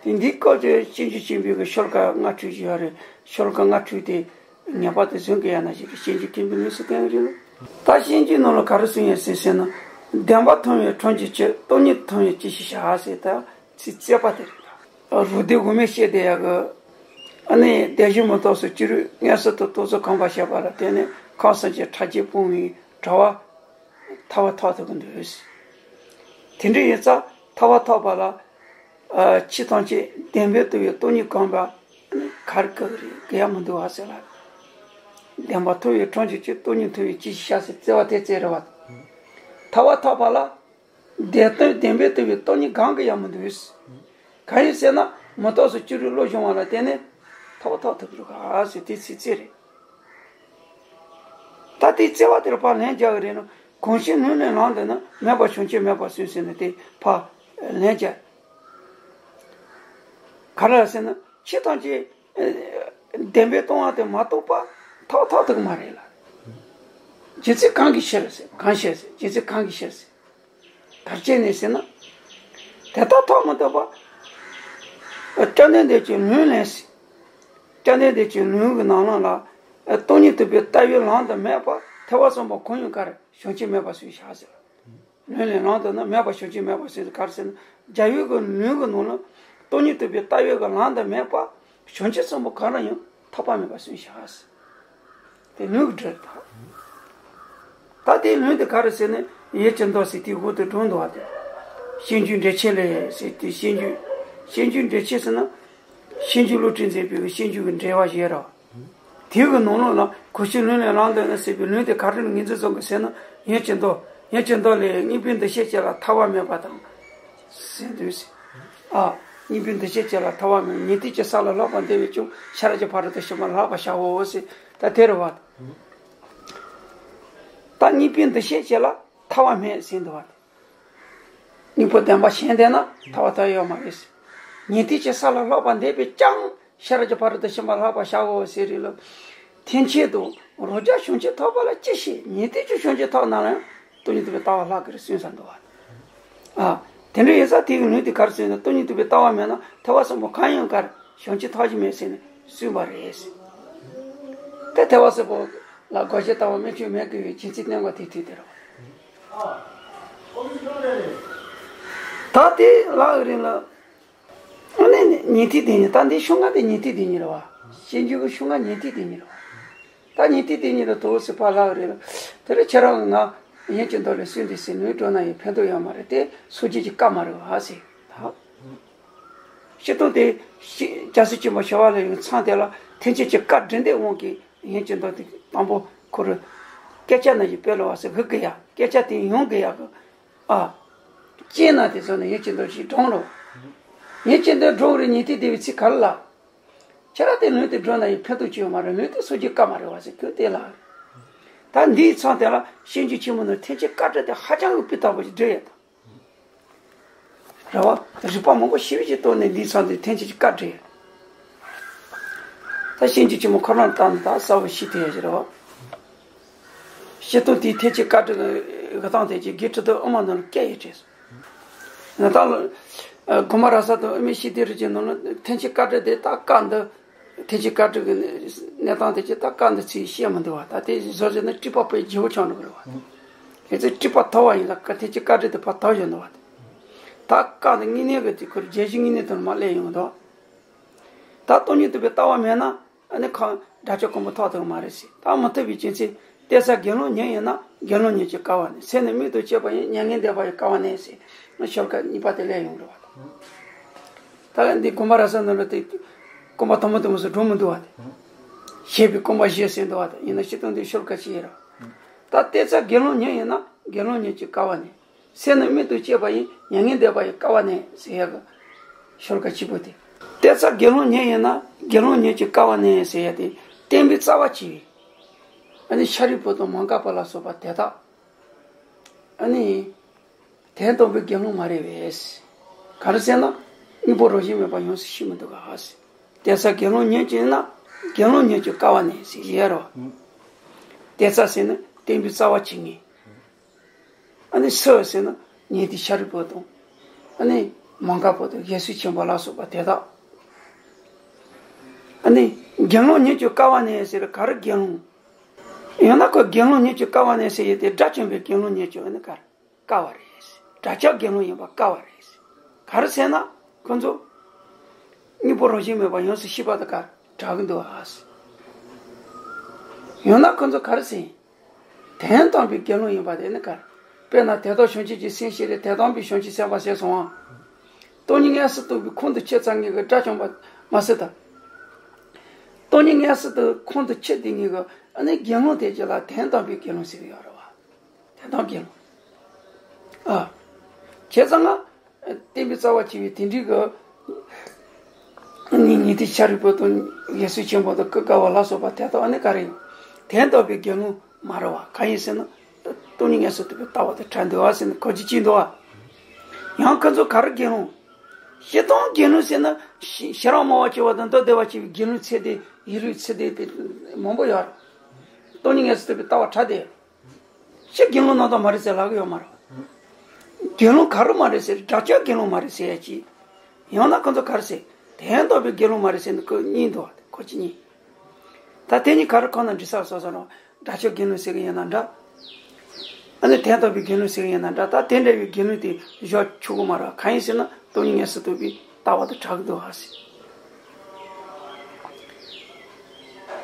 ཡིན། དེ་འདིའི་སྐབས་ཀྱི་སྤྱོད་འཇུག་ཆེན་པོའི་གི་ཤོ་ལོ་ཀ་ལྔ་འཕྲོས་ཤིག་ཡོད་རེད། ཤོ་ལོ་ཀ་ལྔ་འཕྲོས་ཏེ། ངེས་པར་དུ་གཟུང་དགོས་ཡ་ན་ཞིག་གི་སྤྱོད་འཇུག་མཁས་པའི་ལུགས་སུ་བསྟན་ཡོད་རེད། ད་སྤྱོད་འཇུག་ནང་ལ་ག་རེ་གསུངས་ཡོད་ཟེར་ཟེར་ན། བདེན་པར་མཐོང་བའི་གྲངས་ཀྱིས་ཆོད། སྟོང་ཉིད་མཐོང་བས་ཅི་ཞིག་བྱ་ཟེར་ད་ཚིག་བརྩེགས་པ་དེ་རེད། རུ་སྡེ་དབུ་མའི་བཤད་དེ་ཡག་གི། ཨ་ནི་བདེན་བཞི་མུ་སྟེགས་སོགས་ཅི་རིགས་མངོན་སུམ་དུ་རྟོག་ཚུལ་གོམས་པར་བྱས་པ་ལ་བརྟེན་ནས་ཁམས་གསུམ་གྱི་ཕྲ་རྒྱས་སྤོང་བའི་གྲྭ་པ་ཐར་པ་ཐོབ་ཐུབ་ཀྱི་འདུག་དེ་འདྲ་ཡིན་ཙང་ཐར་པ་ཐོབ་པ་ལ། ཨ། ཆོས་ཐམས་ཅད་བདེན་པར་རྟོགས་པའི་སྟོང་ཉིད་གོམས་པ་ག་རེ་དགོས་ཀྱི་རེད། དགོས་ཡ་མི་འདུག་བ་ཟེར་ལ། བདེན་པར་མཐོང་བའི་གྲངས་ཀྱིས་ཆོད། སྟོང་ཉིད་མཐོང་བས་ཅི་ཞིག་བྱ་ཟེར་བརྩེགས་པ་དེ་བརྩེགས་རེད་བ། ཐར་པ་ཐོབ་པ་ལ། བདེན་སྟོང་བདེན་པར་རྟོགས་པའི་སྟོང་ཉིད་གང་གི་ཡང་མི་འདུག་གང་ཡིན་ཟེར་ན་མུ་སྟེགས་སོགས་ཅི་རིགས་བློ་སྦྱོང་བ་ལ་བརྟེན་ནས་ཐར་པ་ཐོབ་ཐུབ་ཀྱི་རེད་ག་ཟེར་དེ་ཚིག་བརྩེགས་རེད། ད་དེའི་བརྩེགས་པ་དེར་ཕར་ལན་རྒྱག་གི་རེད་ན། གང་ཕྱིར་ནུས་ནས་ལམ་འདི་ནི། མེད་པར་བྱང་ཆུབ་མེད་པར་གསུངས་ཟེར་ནས་དེ་ཕར་ལན་རྒྱག་ག་རེ་ཟེར་ན་ཆོས་ཐམས་ཅད་བདེན་པར་སྟོང་བ་དེ་མ་རྟོགས་པར་ ཐོབ་ཐོབ་ཐུབ་ཀྱི་མ་རེད་ལ། རྗེ་བཙུན་གང་གི་ཕྱིར་ཟེར། གང་ཕྱིར་ཟེར། རྗེ་བཙུན་གང་གི་ཕྱིར་ཟེར། ག་རེ་བྱས་ནས་ཟེར་ན། དེ་ལྟར་ཐོབ་མི་ཐུབ་པ། སྐྱབས་གནས་འདི་ཀྱི་ལུང་ལས་ཟེར། སྐྱབས་གནས་འདི་ཀྱི་ལུང་གི་ནང་ལ་ལ། སྟོང་ཉིད་རྟོགས་པའི་ལྟ་བའི་ལམ་དུ་མེད་པ་ཐེག་པ་གསུམ་པོ་གང་ཡིན་ག་རེ་བྱང་ཆུབ་མེད་པར་གསུངས་བཞག་ཟེར། ལུང་ལས་ལམ་དུ་ནི་མེད་པ་བྱང་ཆུབ་མེད་པར་གསུངས་ཟེར། ག་རེ་ཟེར་ན། རྒྱལ་བའི་གི་ལུང་གི་ནང་ལ། སྟོང་ཉིད་རྟོགས་པའི་ལྟ་བའི་གི་ལམ་དུ་མེད་པ། བྱང་ཆུབ་གསུམ་པོ་གང་ལ་ཡང་ཐོབ་པ་མེད་པར་གསུངས་བཞག་ཟེར། དེ་ལུང་གི་འགྲེལ་ད། ད་དེའི་ལུང་དེ་ག་རེ་ཟེར་ན། ཡིད་ཀྱི་མདོ་ཟེར་དེའི་འོག་ཏུ་འགྲོ་འདུག་བ་དེ། སྤྱོད་འཇུག་འགྲེལ་ཆེན་ལས་ཟེར་དེ་སྤྱོད་འཇུག་སྤྱོད་འཇུག་འགྲེལ་ཆེན་ཟེར་ན། སྤྱོད་འཇུག་བློ་གྲོས་མཛད་པའི་སྤྱོད་འཇུག་གི་འགྲེལ་བ་ཞེས་ར། དེའི་གི་ནང་ལོགས་ལ་གོ་ཆོད་ལུང་ལས་ལམ་དུ་ནི་ཟེར་བའི་ལུང་དེ་ག་རེ་ངོས་འཛིན་བཟོ་གི་ཟེར་ན། ཡིད་ཀྱི་མདོ། ཡིད་ཀྱི་མདོ་ལས་གཉིས་པོའི་འདུ་ཤེས་བཅས་ལ་ཐར་བ་མེད་པ་དང་། ཟེར་འདུག་ཟེར། ཨ། གཉིས་པོའི་འདུ་ཤེས་བཅས་ལ་ཐར་བ་མེད། ཉན་ཐོས་ཀྱི་ས་ལ་ལྷག་པར་འདས་པས་ཀྱང་ཤེས་རབ་ཀྱི་ཕ་རོལ་ཏུ་ཕྱིན་པ་ལ་ལྷག་པར་བྱའོ་ཟེར། ད་དེ་རེད་བ། ད་གཉིས་པོའི་འདུ་ཤེས་བཅས་ལ་ཐར་བ་མེད་ཟེར་འདུག་བ། གཉིས་པོ་བདེན་པ་གཞན་བསྟན་ན་ཐར་བ་ཐར་ཡོད་མ་རེད་ཟེར། ཉན་ཐོས་ཀྱི་ས་ལ་ལྷག་པར་འདས་པས་ཀྱང་ཤེས་རབ་ཀྱི་ཕ་རོལ་ཏུ་ཕྱིན་པ་ལ་ལྷག་པར་བྱའོ་ཟེར་རེད་ལ། ཐེག་ཆེན་དུ་རང་རྒྱལ་བྱང་ཆུབ་ཐོབ་པ་ལ་ཅི་ཞིག་ཉན་ཐོས་ཀྱི་བྱང་ཆུབ་ཐོབ་ན་ལ་ཡང་སྟོང་ཉིད་རྟོགས་པའི་ལྟ་བ་ལྷག་གི་རེད་གསུངས་ས་འདུག་བ། ཨ། དེ་འདྲ་ཡིན་ཙང་དེ་གི་ལུང་དེ་ག་རེ་གསུངས་ན། སྟོང་ཉིད་རྟོགས་པའི་ལྟ་བ་མེད་ན་ཐེག་པ་གསུམ་པོ་གང་ཡིན་ག་རེ་བྱང་ཆུབ་ཐོབ་ཀྱི་མེད་ཟེར་ནས་གསུངས་པ་རེད་ཟེར། དེ་ཐེག་པ་གསུམ་པོ་ལ་དགག་བྱ་ལྟ་བ་དམན་ཆུང་མེད་དགོས་པའི་རྒྱུ་མཚན་གནད་འགག་དེ་དུས་དེ་རེད། ད་དེ་ལ་ཨ་རིང་ལ། ཨ་ནི་ཉན་ཐོས་དེ་ཉིད། ད་འདི་ཤོག་ལྔ་དེ་ཉན་ཐོས་དེ་ཉིད་རེད་བ། སྤྱོད་འཇུག་གི་ཤོག་ལྔ་ཉན་ཐོས་དེ་ཉིད་རེད་བ། ད་ཉན་ཐོས་དེ་ཉིད་ལ་དོ་སི་ཕ་ལ་རེད་ལ། དེ་རིང་ཁྱེད་རང་ང་ཡིད་ཀྱི་མདོ་ལས་གསུངས་ཏེ་ཟེར་ནས་འགྲོ་ན་ཡང་ཕན་ཐོགས་ཡོད་མ་རེད་དེ། སངས་རྒྱས་ཀྱི་བཀའ་མ་རེད་བ་ཟེར། ད་སྤྱིར་བཏང་དེ་སྐྱབས་སུ་མཆི་མ་ཞུ་བ་ལ་ཡང་མཚམས་དེ་ལ་ཐེག་ཆེན་གྱི་བཀའ་དྲིན་དེ་དབང་གིས་ཡིད་ཀྱི་མདོ་དེ་དང་པོ་ཁོ་རང་སྐད་ཆ་ནང་བཞིན་སྤེལ་ལོ་བ་ཟེར་གི་གི་ཡ། སྐད་ཆ་དེ་ཡོང་གི་ཡ་གི། ཨ། ཅེ་ན་དེ་ཚོ་ནི་ཡིད་ཀྱི་མདོ་ཞིག་སྒྲོང་རོགས། ཡིད་ཀྱི་མདོ་སྒྲོང་རེ་ཉན་ཐོས་སྡེ་པའི་ཚིག་ག་ལ་ལ། ཁྱེད་རང་དེ་ལུང་དེ་སྒྲོན་ན་ཡང་ཕན་ཐོགས་ཅི་ཡོད་མ་རེད། ལུང་དེ་སངས་རྒྱས་བཀའ་མ་རེད་བ་ཟེར་ཁྱོད་དེ་ལ། ད་འདིའི་མཚམས་དེ་ལ་སྤྱོད་འཇུག་ཆེན་མོ་ནི་ཐེག་ཆེན་བཀའ་དྲིན་དེ་ཧ་ཅང་གི་སྤུས་དག་པོ་ཞིག་བསྒྲིགས་ཡོད་དམ། རེད་བ། རིགས་པ་མང་པོ་ཞིབ་ཀྱིས་བཏོན་ནས་འདིའི་མཚམས་དེ་ཐེག་ཆེན་གྱི་བཀའ་བསྒྲིགས་ཡོད། ད་སྤྱོད་འཇུག་ཆེན་མོ་ཁོ་རང་བཏང་ནས་ད་གསལ་པོ་ཞིག་དེ་ཡོད་ཀྱི་རེད་བ། སྤྱིར་བཏང་དེའི་ཐེག་ཆེན་བཀའ་དྲིན་གྱི་གི་སྟངས་དེ་ཀྱི་དགེ་ཁྲི་ཏུ་ཨ་མ་ནང་ལ་སྐད་ཡིག་བྲིས་སོང་། ང་ད་ལོ། དགོན་པ་ར་ས་དང་ཨ་མའི་ཤི་དེ་རུ་ཅན་ནང་ལ་ཐེག་ཆེན་བཀའ་དྲིན་དེ་ད་བཀའ་འདི། ཐེག་ཆེན་བཀའ་དྲིན་གྱི་གནས་སྟངས་དེ་ཅི་ད་བཀའ་འདི་ཚིག་བཤད་མི་འདུག་བ། ད་དེ་བཟོ་བྱས་ན་སྤྲུལ་པ་དཔེ་བརྗེ་བོ་ཆགས་འགྲོ་གི་རེད་བ། ཨེ་ཙི་སྤྲུལ་པ་ཐོབ་པ་ཡིན་ལ་ཀ་ཐེག་ཆེན་བཀའ་དྲིན་དེ་ཕར་ཐོབ་བཞག་འདུག་བ། ད་བཀའ་འདི་དངོས་གནས་ཀྱི་དེ་ཁོར་རྒྱལ་སྤྱིའི་དངོས་གནས་དང་མ་སླེབས་ཡོང་གི་འདུག་ད་སྟོང་ཉིད་རྟོགས་པའི་ལྟ་བ་མེད་ན། ཨ་ནི་ཁོ་དགྲ་བཅོམ་གོ་འཕང་ཐོབ་ཐུབ་མ་རེད་ཟེར། ད་མི་ཐུབ་པའི་རྒྱུ་མཚན། བལྟས་ཚེ་དགེ་སློང་ཉིད་ཡིན་ན་དགེ་སློང་ཉིད་ཀྱི་སྐལ་བ་ནས། སེམས་ནི་མིག་ཏུ་བཅད་པ་ཡིན་མྱ་ངན་འདས་པ་ཡི་སྐལ་བ་ནས་ཟེར། ང་ཤོ་ལོ་ཀ་གཉིས་པ་དེ་ལས་ཡོང་རེད་བ། ད་ལ་འདི་དགོན་པ་ར་ས་ནང་ལ་དེ་རྐང་པ་དང་པོ་དེ་མོ་སུ་འགྲོ་མི་འདུག་བ་དེ། བཤད་པའི་རྐང་པ་བཞི་ཟེར་འདུག་བ་དེ། ཡིན་ན་སྤྱིར་བཏང་དེ་ཤོ་ལོ་ཀ་གཅིག་ཡིན་ར། ད་བལྟས་ཚེ་དགེ་སློང་ཉིད་ཡིན་ན་དགེ་སློང་ཉིད་ཀྱི་སྐལ་བ་ནས། སེམས་ནི་མིག་ཏུ་བཅད་པ་ཡིན་མྱ་ངན་འདས་པ་ཡི་སྐལ་བ་ནས་ཟེར་ཡག་གི་ཤོ་ལོ་ཀ་གཅིག་པོ་དེ། བལྟས་ཚེ་དགེ་སློང་ཉིད་ཡིན་ན་དགེ་སློང་ཉིད་ཀྱི་སྐལ་བ་ནས་ཟེར་ཡག་དེ་བསྟན་པའི་རྩ་བ་གཅིག་པའི། ཨ་ནི་ཤཱ་རིའི་བུ་དང་མོའུ་འགལ་བུ་ལ་སོགས་པ་དེ་དག་ཨ་ནི་དོན་དམ་པའི་དགེ་སློང་མ་རེད་པས། ག་རེ་ཟེར་ན་དངོས་པོ་རང་བཞིན་མེད་པ་ཡོངས་སུ་ཤེས་མི་འདུག་ག་ཟེར། བལྟས་ཚེ་དགེ་སློང་ཉིད་ཀྱི་ཡིན་ན་དགེ་སློང་ཉིད་ཀྱི་སྐལ་བ་ནས་ཟེར་ཡ་རོ། བལྟས་ཚེ་ཟེར་ན་བསྟན་པའི་རྩ་བ་གཅིག་ངེས། ཨ་ནི་སུ་ཟེར་ན་ཉན་ཐོས་ཤཱ་རིའི་བུ་དང་། ཨ་ནི་མོའུ་འགལ་བུ་དང་རྒྱལ་སྲས་ཆེན་པོ་ལ་སོགས་པ་དེ་དག་ཨ་ནི་དགེ་སློང་ཉིད་ཀྱི་སྐལ་བ་ནས་ཟེར་ག་རེ་དགེ་སློང་། ཡང་ན་ཁོ་དགེ་སློང་ཉིད་ཀྱི་སྐལ་བ་ནས་ཟེར་ཡས་དེ་དགྲ་བཅོམ་པའི་དགེ་སློང་ཉིད་ཀྱི་ཨ་ནི་ག་རེ་སྐལ་བ་རེད། དགྲ་བཅོམ་དགེ་སློང་ཡིན་པ་སྐལ་བ་རེད། ག་རེ་ཟེར་ན་ཁོ་ཚོ་དངོས་པོ་རང་བཞིན་མེད་པ་ཡོངས་སུ་ཤེས་པ་དང་ག་རེ་འདྲ་གི་འདུག་ཨ། ཡང་ན་ཁོ་ཚོ་ག་རེ་ཟེར། དོན་དམ་པའི་དགེ་སློང་ཡིན་པ་དེ་ནི་ག་རེ། དཔེར་ན་དོན་དམ་བྱང་ཆུབ་ཀྱི་སེམས་བསྐྱེད་དེ་དོན་དམ་པའི་བྱང་ཆུབ་སེམས་དཔའ་ཟེར་སོང་ཨ། སྟོང་ཉིད་མངོན་སུམ་རྟོགས་པའི་ཁོང་དུ་ཆུད་ཙམ་ངེས་ཀྱི་དགྲ་བཅོམ་པ་མ་ཟེར་ད། སྟོང་ཉིད་མངོན་སུམ་རྟོགས་ཁོང་དུ་ཆུད་དེ་ངེས་ཀྱི་ཨ་ནི་དགེ་སློང་དེ་ཅི་ལ་དོན་དམ་པའི་དགེ་སློང་ཟེར་གྱི་ཡོད་རེད་བ། དོན་དམ་དགེ་སློང་། ཨ། བྱས་ཙང་ང་། བསྟན་པའི་རྩ་བ་གཅིག་པའི་དེ་འདྲའི་གི། ནི་ཉན་ཐོས་ཤཱ་རིའི་བུ་དང་རྒྱལ་སྲས་ཆེན་པོ་དང་ཀུན་དགའ་བོ་ལ་སོགས་པ་དེ་དག་ཨ་ནི་ག་རེ་ཡིན། དོན་དམ་པའི་དགེ་སློང་མ་རེད་བ། གང་ཡིན་ཟེར་ན། སྟོང་ཉིད་མངོན་སུམ་རྟོགས་པའི་ལྟ་བ་དེ་བྲལ་འདུག་བ་ཟེར་ནས་གོ་རྒྱུ་གཅིག་འདུག་བ། ཡང་ཁོ་ཚོ་ག་རེ་དགེ་སློང་། སྤྱིར་བཏང་དགེ་སློང་ཟེར་ན་ཤེས་ཤེས་རབ་སྨྲ་བ་སྤྱོད་པ་དང་མདོ་སྡེ་པ་སྤྱོད་པའི་དགེ་སློང་ཚད་ལྡན་ཡིད་བློའི་ཚད་ལྡན་པའི་མང་པོ་ཡོད་རེད། སྟོང་ཉིད་ངེས་སུ་ཐུབ་པའི་ལྟ་བ་ཕྲ་དེ། ཅི་དགེ་སློང་རྣམ་དག་མ་རེད་ཟེར་ལབ་ཀྱི་ཡོད་མ་རེད། དགེ་སློང་ག་རེ་མ་རེད་ཟེར། དགྲ་བཅོམ་དགེ་སློང་མ་རེད་ཟེར་ཡ་ཅིག་ཡང་ན་ཁོ་ཚོ་ག་རེ་ཟེར། དོན་དམ་པའི་དགེ་སློང་མ་རེད་ཟེར་ནས་ཁོ་གཉིས་འདུག་ཁོ་གཅིག་གཉིས། ད་དེ་གཉིས་ག་རེ་ཁོ་ན་འདྲི་ས་སོ་སོ་རང་། དགྲ་བཅོམ་དགེ་སློང་ཟེར་གི་ཡིན་ན་འདྲ། ཨ་ནི་དོན་དམ་པའི་དགེ་སློང་ཟེར་གི་ཡིན་ན་འདྲ། ད་དེ་འདྲ་བའི་དགེ་སློང་དེ་བཞག་ཆོག་གི་མ་རེད། གང་ཡིན་ཟེར་ན་སྟོང་ཉིད་ངེས་སུ་ཐུབ་པའི་ལྟ་བ་དང་ཕྲ་གི་འདུག་ཨ་ཟེར།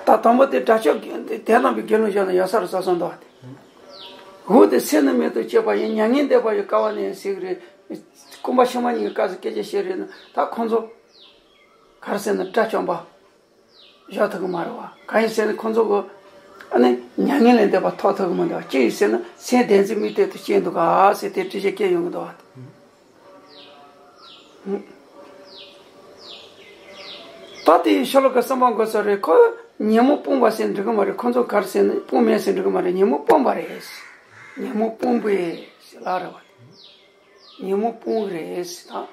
ད་དང་པོ་དེ་དགྲ་བཅོམ་དོན་དམ་པའི་དགེ་སློང་བཞག་ན་ཡག་ས་རེད་བསམ་བསམ་འདུག་ཨ། དེ་འོ་དེ་སེམས་ནི་མེད་དུ་སྐྱེས་པ་ཡིན། མྱ་ངན་འདས་པ་ཡི་སྐལ་བ་ནས་ཟེར་གི་རེད། སྐུ་འབུམ་ཕྱི་མ་གཉིས་ཀྱི་སྐབས་སུ་སྐད་ཆ་བཤད་རེད་ན་ད་ཁོང་ཚོ་ག་རེ་ཟེར་ན་དགྲ་བཅོམ་པ་བཞག་ཐུབ་གི་མ་རེད་བ། གང་ཡིན་ཟེར་ན་ཁོང་ཚོ་གི་ཨ་ནི་མྱ་ངན་ལས་འདས་པ་ཐོབ་ཐུབ་གི་མི་འདུག་ཅི་ཡིན་ཟེར་ན་སེམས་བདེན་འཛིན་དམིགས་གཏད་དུ་སྐྱེས་འདུག་ག་ཟེར་དེ་འདྲི་བཤད་སྐད་ཡོང་གི་འདུག་བ། ད་དེའི་ཤོ་ལོ་ཀ་གསུམ་པ་འགོད་ས་རེད། ཁོ་ཉོན་མོངས་སྤོང་བ་ཟེར་འགྲིག་གི་མ་རེད། ཁོ་ཚོ་ག་རེ་ཟེར་ན་སྤོང་མེད་ཟེར་འགྲིག་གི་མ་རེད། ཉོན་མོངས་སྤོང་བ་རེད། ཉོན་མོངས་སྤོང་བའི་ཟེར་ལ་རེད་བ། ཉོན་མོངས་སྤོང་གི་རེད་ཟེར་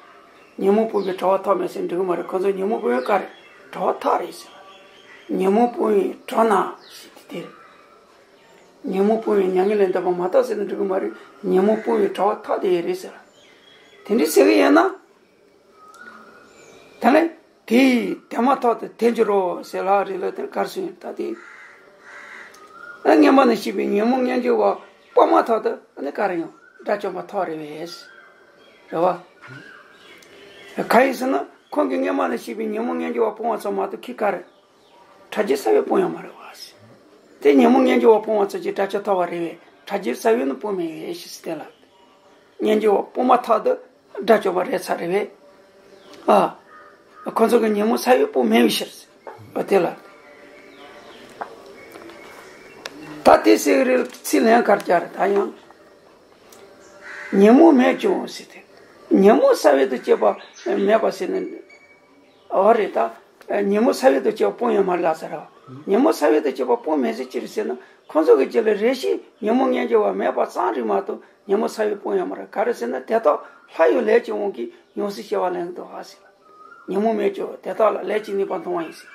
ད། ཉོན་མོངས་སྤོང་བའི་གྲོལ་བ་ཐོབ་མེད་ཟེར་འགྲིག་གི་མ་རེད། ཁོ་ཚོ་ཉོན་མོངས་སྤོང་བའི་ག་རེད། གྲོལ་བ་ཐོབ་རེད་ཟེར། ཉོན་མོངས་སྤོང་བའི་གྲོལ་ན་ཟེར་དེ་དེ་རེད། ཉོན་མོངས་སྤོང་བའི་མྱ་ངན་ལས་འདས་པ་མ་ཐོབ་ཟེར་ན་འགྲིག་གི་མ་རེད། ཉོན་མོངས་སྤོང་བའི་གྲོལ་བ་ཐོབ་དེ་རེད་ཟེར། དེ་འདྲ་ཟེར་གི་ཡིན་ན། དེ་ནས་དེ་ཡི་དེ་མ་ཐག་ཏུ་དེར་འགྱུར་རོ་ཟེར་ལ་རེད་ལ་དེར་གར་སོང་ཡིན་ད་དེ། ཨ་སྔོན་མ་ནས་བཤད་པའི་ཉོན་མོངས་ངན་འགྱུར་བ་སྤོང་མ་ཐག་ཏུ་ཨ་ནི་ག་རེ་ཡང་དགྲ་བཅོམ་པ་ཐོབ་རེད་བས། རེད་བ། གང་ཡིན་ཟེར་ན་ཁོང་གིས་སྔོན་མ་ནས་བཤད་པའི་ཉོན་མོངས་ངན་འགྱུར་བ་སྤོང་བ་ཙམ་མ་གཏོགས་ཁྱི་ག་རེ། ཕྲ་རྒྱས་གསལ་བས་སྤོང་ཡོད་མ་རེད་བ། དེ་ཉོན་མོངས་ངན་འགྱུར་བ་སྤོང་བ་ཙམ་གྱིས་དགྲ་བཅོམ་ཐོབ་པ་རེད་བས་ཕྲ་རྒྱས་གསལ་བས་ནི་སྤོང་མེད་བས་ཞེས་སུ་བསྟན་ལ། ངན་འགྱུར་བ་སྤོང་མ་ཐག་ཏུ་དགྲ་བཅོམ་པ་རེད་ཚར་རེད་བས། ཨ། ཁོ་ཚོ་གི་ཉོན་མོངས་གསལ་བས་སྤོང་མེད་པའི་ཕྱིར། འོ་དེ་ལ། ད་དེ་ཟེར་གི་རེད་ཚིག་ལན་གར་བསྐྱར་ད་ཡང་། ཉོན་མོངས་མེད་ཀྱང་ཟེར་ཏེ། ཉོན་མོངས་གསལ་བས་དུ་སྐྱེས་པ་མེད་པ་ཟེར་ནས། འོ་རེད་ད། ཉོན་མོངས་གསལ་བས་དུ་སྐྱེས་པ་སྤོང་ཡོད་མ་རེད་ལ་ཟེར་རོ། ཉོན་མོངས་གསལ་བས་དུ་སྐྱེས་པ་སྤོང་མེད་ཟེར་ཅི་རེད་ཟེར་ན་ཁོང་ཚོ་གི་རྒྱུད་ལ་རེ་ཞིག་ཉོན་མོངས་ངན་འགྱུར་བ་མེད་པ་ཙམ་རེད་མ་གཏོགས་ཉོན་མོངས་གསལ་བས་སྤོང་ཡོད་མ་རེད། ག་རེ་ཟེར་ན་དེ་དག་ལྷ་ཡི་ལས་ཀྱི་དབང་གིས་ཡོངས་སུ་སྐྱེ་བ་ལེན་གྱི་འདུག་ཨ་ཟེར། ཉོན་མོངས་མེད་ཀྱང་དེ་དག་ལ་ལས་ཀྱི་ནུས་པ་མཐོང་བ་ཡིན་ཟེར།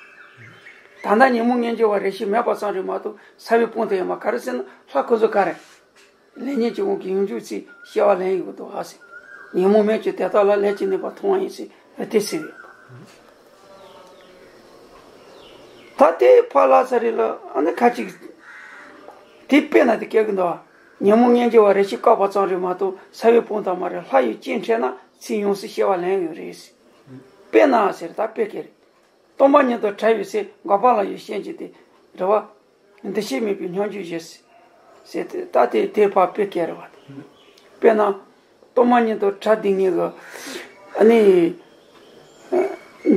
ད་ལྟ་ཉོན་མོངས་ངན་འགྱུར་བ་རེ་ཞིག་མེད་པ་ཙམ་རེད་མ་གཏོགས་གསལ་བས་སྤོང་ཐུབ་ཡོད་མ་རེད། ག་རེ་ཟེར་ན་ལྷ་ཁོ་ཚོ་ག་རེ། ལས་ཉོན་གྱི་དབང་གིས་ཡོངས་སུ་སྐྱེ་བ་ལེན་ཡོང་གི་འདུག་ཨ་ཟེར། ཉོན་མོངས་མེད་ཀྱང་དེ་དག་ལ་ལས་ཀྱི་ནུས་པ་མཐོང་བ་ཡིན་ཟེར་དེ་ཟེར་ཡོད། ད་དེ་ཕར་ལ་ས་རེད་ལ་ཨ་ནི་ཁ་ཅིག་དེ་དཔེར་ན་དེ་སྐྱེ་གི་འདུག་ཉོན་མོངས་ངན་འགྱུར་བ་རེ་ཞིག་བཀག་པ་ཙམ་རེད་མ་གཏོགས་གསལ་བས་སྤོང་ཐུབ་མ་རེད། ལྷ་ཡི་སྤྱན་འཕྲད་ན་ཚེ་ཡོངས་སུ་སྐྱེ་བ་ལེན་ཡོད་རེད་ཟེར། དཔེར་ན་ཟེར་ད་དཔེ་སྐད་རེད། སྟོང་པ་ཉིད་དུ་བྲལ་བའི་ཚེ་འགག་པ་ལ་ཡང་ཞེན་གྱི་སྟེ། རེད་བ། འདུ་ཤེས་མེད་པའི་སྙོམས་འཇུག་བཞི། ཟེར་ཏེ་ད་དེ་དེ་ཕར་དཔེ་སྐད་རེད་བ། དཔེར་ན། སྟོང་པ་ཉིད་དུ་བྲལ་དེ་ཉིད་ཀྱི། ཨ་ནི།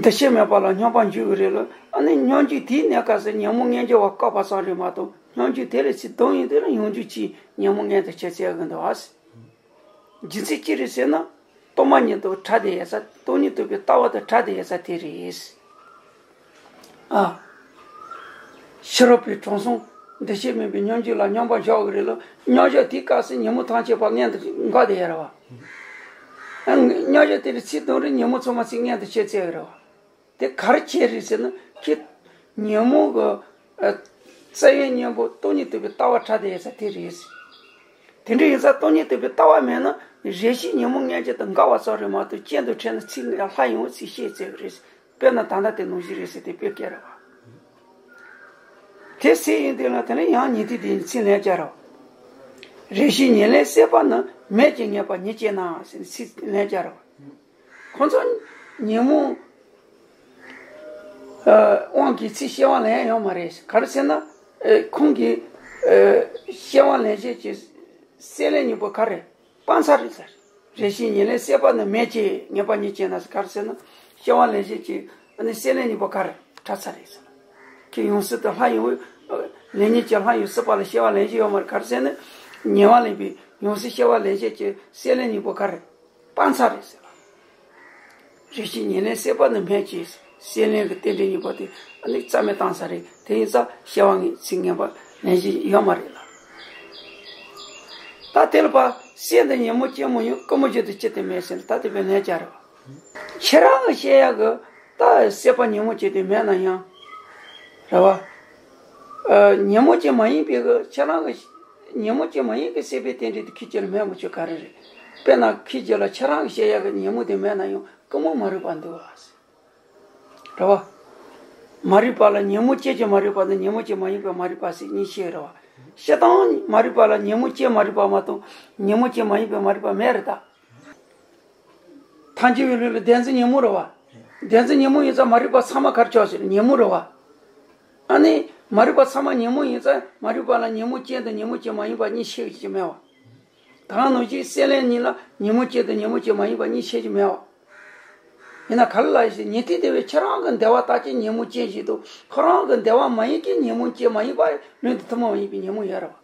འདུ་ཤེས་མེད་པ་ལ་སྙོམས་པར་འཇུག་གི་རེད་ལ། ཨ་ནི་སྙོམས་འཇུག་དེའི་གནས་སྐབས་སུ་ཉོན་མོངས་ངན་འགྱུར་བ་བཀག་པ་ཙམ་རེད་མ་གཏོགས་སྙོམས་འཇུག་དེ་ལས་ཚེ་དུམ་ཡིན་དེ་ལ་ཡོངས་འཇུག་ཅིག་ཉོན་མོངས་ངན་དུ་བྱེད་ཚད་ཀྱི་འདུག་ཨ། རྒྱུ་མཚན་ཅི་རེད་ཟེར་ན། སྟོང་པ་ཉིད་དུ་བྲལ་ཏེ་ཡོད་ས་སྟོང་ཉིད་རྟོགས་པའི་ལྟ་བ་དང་བྲལ་ཏེ་ཡོད་ས་དེ་རེད། ཨ། ཕྱི་རོལ་པའི་དྲང་སྲོང་འདུ་ཤེས་མེད་པའི་སྙོམས་འཇུག་ལ་སྙོམས་པར་འཇུག་གི་རེད་ལ་སྙོམས་འཇུག་དེའི་སྐབས་སུ་ཉོན་མོངས་ཐམས་ཅད་པ་མངོན་དུ་འགག་སྟེ་ཡོད་རེད་བ། ཨ། སྙོམས་འཇུག་དེ་ལས་ཚེ་དུམ་རེ་ཉོན་མོངས་ཚང་མ་ཚེ་མངོན་དུ་བྱེད་ཚད་ཡོད་རེད་བ། དེ་ག་རེ་བྱས་རེད་ཟེར་ན་ཁྱེད་ཉོན་མོངས་ཀྱི་ཨ། རྩ་བའི་གཉེན་པོ་སྟོང་ཉིད་རྟོགས་པའི་ལྟ་བ་བྲལ་ཏེ་ཡོད་ས་དེ་རེད། དེ་འདྲ་ཡིན་ཙང་སྟོང་ཉིད་རྟོགས་པའི་ལྟ་བ་མེད་ན་རེ་ཞིག་ཉོན་མོངས་ངན་འགྱུར་དུ་འགག་པ་ཙམ་རེད་མ་གཏོགས་གཅིག་ཏུ་འཕྲད་ན་ཚིག་ལྷ་ཡོང་ཚིག་ཤེས་ཚེ་རེད། དཔེར་ན་ད་ལྟ་དེ་ནང་བཞིན་རེད་ཟེར་དེ་དཔེ་སྐད་རེད་བ། དེ་སྲིད་ཡིན་དུས་ལ་དེ་ནས་ཡང་ཉན་ཐོས་དེ་ཚིག་ལན་སྦྱར་རོ། རེ་ཞིག་ཉེར་ལེན་སྲེད་པ་ནི་མེད་ཅེས་ངེས་པ་ཉིད་ཅེ་ན་ཟེར་ཚིག་ལན་སྦྱར་རོ། ཁོང་ཚོ་ཉོན་མོངས་དབང་གིས་ཚིག་སྐྱེ་བ་ལེན་ཡོད་མ་རེད། ག་རེ་ཟེར་ན་ཁོང་གིས་སྐྱེ་བ་ལེན་བྱེད་ཀྱི་སྲེད་ལེན་གཉིས་པོ་ག་རེ་སྤང་ཚར་རེད་ཟེར། རེ་ཞིག་ཉེར་ལེན་སྲེད་པ་ནི་མེད་ཅེས་ངེས་པ་ཉིད་ཅེ་ན་ཟེར། ག་རེ་ཟེར་ན་སྐྱེ་བ་ལེན་བྱེད་ཀྱི་སྲེད་ལེན་གཉིས་པོ་ག་རེ་བྲལ་ཚར་རེད་ཟེར། ཁྱེད་ཡོངས་སུ་དུ་ལྷ་ཡོང་བའི་ལེགས་ཉེས་ཀྱི་ལྷ་ཡོང་སྲིད་པ་ལ་སྐྱེ་བ་ལེན་བྱེད་ཡོད་མ་རེད། ག་རེ་ཟེར་ན་ཉེ་བར་ལེན་པའི་ཡོངས་སུ་སྐྱེ་བ་ལེན་བྱེད་ཀྱི་སྲེད་ལེན་གཉིས་པོ་ག་རེ་སྤང་ཚར་རེད་ཟེར། རེ་ཞིག་ཉེར་ལེན་སྲེད་པ་ནི་མེད་ཅེས་སྲེད་ལེན་གྱི་རྟེན་འབྲེལ་གཉིས་པོ་དེ་ཨ་ནི་རྩ་མེད་བཏང་ས་རེད། དེ་ཡིན་ཙང་སྐྱེ་བ་ངེས་ཚིག་ངེས་པ་ལེན་བྱེད་ཡོད་མ་རེད་ལ། ད་དེ་ལ་ཕར་སྲེད་འདི་ཉོན་མོངས་ཅན་མོ་ཡིན། ཀུན་རྨོངས་བཞིན་དུ་ཅི་སྟེ་མེད་ཟེར་ད་དེ་བས་ལན་སྦྱར་རོ། ཁྱེད་རང་གི་བཤད་ཡག་གི་ད་སྲེད་པ་ཉོན་མོངས་ཅན་དེ་མེད་ན་ཡང་། རེད་བ། ཉོན་མོངས་ཅན་མ་ཡིན་པའི་གི་ཁྱེད་རང་གི་ཉོན་མོངས་ཅན་མ་ཡིན་གི་སྲེད་པའི་རྟེན་འབྲེལ་དེ་ཁྱེད་ཅག་ལ་མེད་མི་ཆོག་ག་རེ་རེད། དཔེར་ན་ཁྱེད་ཅག་ལ་ཁྱེད་རང་གི་བཤད་ཡག་གི་ཉོན་མོངས་དེ་མེད་ན་ཡང་ཀུན་རྨོངས་མ་རིག་པ་འདུག་བ། རེད་བ། མ་རིག་པ་ལ་ཉོན་མོངས་ཅན་གྱི་མ་རིག་པ་དང་ཉོན་མོངས་ཅན་མ་ཡིན་པའི་མ་རིག་པ་ཟེར་གཉིས་ཤེས་རེད་བ། སྤྱིར་བཏང་མ་རིག་པ་ལ་ཉོན་མོངས་ཅན་མ་རིག་པ་མ་གཏོགས་ཉོན་མོངས་ཅན་མ་ཡིན་པའི་མ་རིག་པ་མེད་རེད་ད། ཐལ་འགྱུར་བའི་ལུགས་ལ་བདེན་འཛིན་ཉོན་མོངས་རེད་བ། བདེན་འཛིན་ཉོན་མོངས་ཡིན་ཙང་མ་རིག་པ་ཚང་མ་གར་ཆོག་ཟེར་ཉོན་མོངས་རེད་བ། ཨ་ནི་མ་རིག་པ་ཚང་མ་ཉོན་མོངས་ཡིན་ཙང་མ་རིག་པ་ལ་ཉོན་མོངས་ཅན་དང་ཉོན་མོངས་ཅན་མ་ཡིན་པ་གཉིས་ཤེས་ཀྱི་མེད་བ། ད་ག་ནང་བཞིན་སྲེད་ལེན་གཉིས་ལ་ཉོན་མོངས་ཅན་དང་ཉོན་མོངས་ཅན་མ་ཡིན་པ་གཉིས་ཤེས་ཀྱི་མེད་བ། ཡིན་ན་ག་ལ་ལ་ཞིག་ཉན་ཐོས་སྡེ་པས་ཁྱེད་རང་གི་འདོད་པ་ལྟར་གྱི་ཉོན་མོངས་ཅན་ཞིག་དང་ཁོ་རང་གི་འདོད་པ་མ་ཡིན་གྱི་ཉོན་མོངས་ཅན་མ་ཡིན་པ་ལུང་དང་ཐུན་མོང་མ་ཡིན་པའི་ཉོན་མོངས་ཡོད་རེད་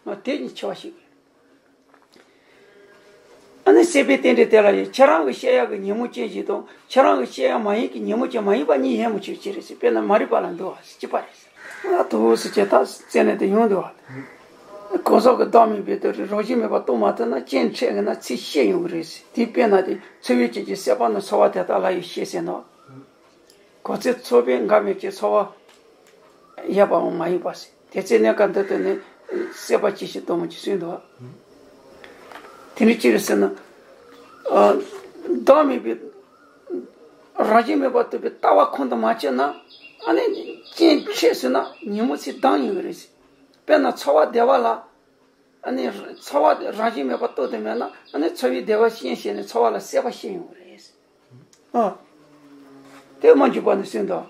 བ། དེ་གཉིས་ཕྱེ་བ་ཞིག་ཨ་ནི་སྲེད་པའི་རྟེན་འབྲེལ་དེ་ལ་ཡང་ཁྱེད་རང་གི་བཤད་ཡག་གི་ཉོན་མོངས་ཅན་ཞིག་དང་ཁྱེད་རང་གི་བཤད་ཡག་མ་ཡིན་གྱི་ཉོན་མོངས་ཅན་མ་ཡིན་པ་གཉིས་ཡོད་མི་ཆོག་ཅི་རེད་ཟེར། དཔེར་ན་མ་རིག་པ་ལ་འདུ་བ་ཟེར་གཅིག་པ་རེད་ཟེར། ང་དུ་ཟེར་གྱི་ད་རྩེ་ནས་དེ་ཡོང་འདུག་བ། གང་ཟག་གི་བདག་མེད་པའི་དོན་རེད། རང་བཞིན་མེད་པར་རྟོགས་མ་ཐུབ་ན་སྤྱན་འཕྲད་ཀྱི་ན་ཚིག་བཤད་ཡོང་གི་རེད་ཟེར། དེ་དཔེར་ན་དེ་ཚོར་བའི་སྐྱེད་ཀྱི་སྲེད་པ་ནི་ཚོར་བ་དེ་དག་ལ་ཡང་བཤད་ཟེར་ནོ། གོ་ཚེ་ཚོར་བའི་འགག་མེད་ཀྱི་ཚོར་བ་ཡོད་པའང་མ་ཡིན་པ་ཟེར། དེ་ཚེ་གནས་སྐབས་འདི་དུ་ནི་སྲེད་པ་ཅི་ཞིག་སྡོམ་མོ་ཅིག་གསུངས་འདུག་དེ་ནི་ཅི་རེད་ཟེར་ན། བདག་མེད་པའི་རང་བཞིན་མེད་པར་རྟོགས་པའི་ལྟ་བ་ཁོང་དུ་མ་ཆུད་ན། ཨ་ནི་སྤྱན་འཕྲད་ཟེར་ན་ཉོན་མོངས་ཚིག་ལྡང་ཡོང་གི་རེད་ཟེར། དཔེར་ན་ཚོར་བ་བདེ་བ་ལ། ཨ་ནི་ཚོར་བ་རང་བཞིན་མེད་པར་རྟོགས་ཏེ་མེད་ན་ཨ་ནི་ཚོར་བའི་བདེ་བ་ཤེས་བྱས་ནས་ཚོར་བ་ལ་སྲེད་པ་སྐྱེ་ཡོང་གི་རེད། ཨ། དེ་མ་འཇུག་པ་ནི་གསུངས་དོ།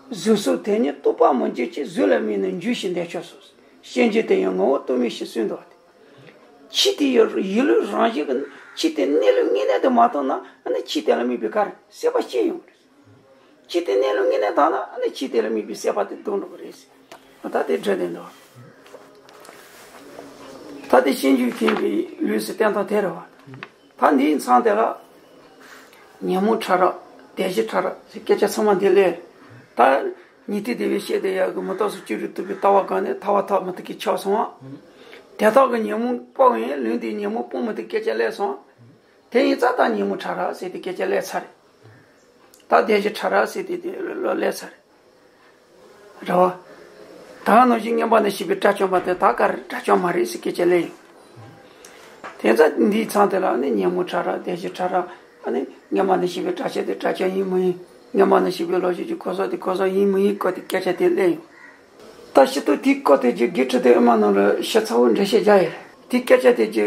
གཟུགས་སོགས་དེ་ཉིད་རྟོག་པ་མི་འགྱུར་ཅིག་གཟུགས་ལ་དམིགས་ནས་འགྱུར་ཞིང་འདས་ཆོག་སོ། ཤེས་བྱེད་དེ་ཡང་ངོ་བོ་རྟོག་མེད་ཞེས་གསུངས་དོ། ཆོས་དེ་ཡི་ཡུལ་ལུགས་རང་བཞིན་གྱི་ཆོས་དེ་གནས་ལུགས་དངོས་གནས་དུ་མ་མཐོང་ན་ཨ་ནི་ཆོས་དེ་ལ་དམིགས་པའི་གར་སྲེད་པ་སྐྱེ་ཡོང་གི་རེད། ཆོས་དེ་གནས་ལུགས་དངོས་གནས་དང་ན་ཨ་ནི་ཆོས་དེ་ལ་དམིགས་པའི་སྲེད་པ་དེ་ལྡོག་འགྲོ་གི་རེད་ཟེར། ད་དེ་འདྲ་དེ་འདུག་ད་དེ་ཤེས་འཇུག་མཁན་གྱི་ལུགས་སུ་བསྟན་སྟངས་དེ་རེད་བ། ད་འདིའི་མཚམས་དེ་ལ་ཉོན་མོངས་ཕྲ་རགས། བདེན་བཞི་ཕྲ་རགས་ཟེར་སྐད་ཆ་ཚང་མ་འདི་ལས། ད་ཉན་ཐོས་སྡེ་པས་བཤད་བསྡད་ཡག་གི་མུ་སྟེགས་སོགས་ཅི་རིགས་རྟོག་པའི་ལྟ་བ་གང་ནས་ཐར་བ་ཐོབ་མི་ཐུབ་མཁན་ཆགས་སོང་བ། དེ་དག་གི་ཉོན་མོངས་སྤོང་བས་ལུང་དེའི་ཉོན་མོངས་སྤོང་མི་ཐུབ་སྐད་ཆ་སླེབས་སོང་། དེ་ཡིན་ཙང་ད་ཉོན་མོངས་ཕྲ་རགས་ཟེར་ཏེ་སྐད་ཆ་སླེབས་ཚར་རེད། ད་བདེན་བཞི་ཕྲ་རགས་ཟེར་ཏེ་དེ་ལོ་སླེབས་ཚར་རེད། རེད་བ། ད་ནང་བཞིན་མངོན་པ་ནས་ཤེས་པའི་དགྲ་བཅོམ་པ་དེ་ད་ག་རེ་དགྲ་བཅོམ་མ་རེད་ཟེར་སྐད་ཆ་སླེབས་ཡོང་། དེ་ཙང་འདིའི་མཚམས་དེ་ལ་ནི་ཉོན་མོངས་ཕྲ་རགས་བདེན་བཞི་ཕྲ་རགས་ཨ་ནི་མངོན་པ་ནས་ཤེས་པའི་དགྲ་བཅོམ་དེ་དགྲ་བཅོམ་ཡིན་མི་ཡིན། མངོན་པ་ནས་ཤེས་པའི་ལོ་རྒྱུས་ཀྱི་གོ་ས་དེ་གོ་ས་ཡིན་མི་ཡིན་སྐོར་དེ་སྐད་ཆ་དེ་སླེབས་ཡོང་། ད་ཕྱི་དོན་དེའི་སྐོར་དེ་ཀྱི་དགེ་ཕྲུག་དེ་ཨེ་མ་ནང་ལ་ཞིབ་ཚགས་པོ་འགྲེལ་བཤད་རྒྱག་ཡོད། དེའི་སྐད་ཆ་དེ་ཀྱི་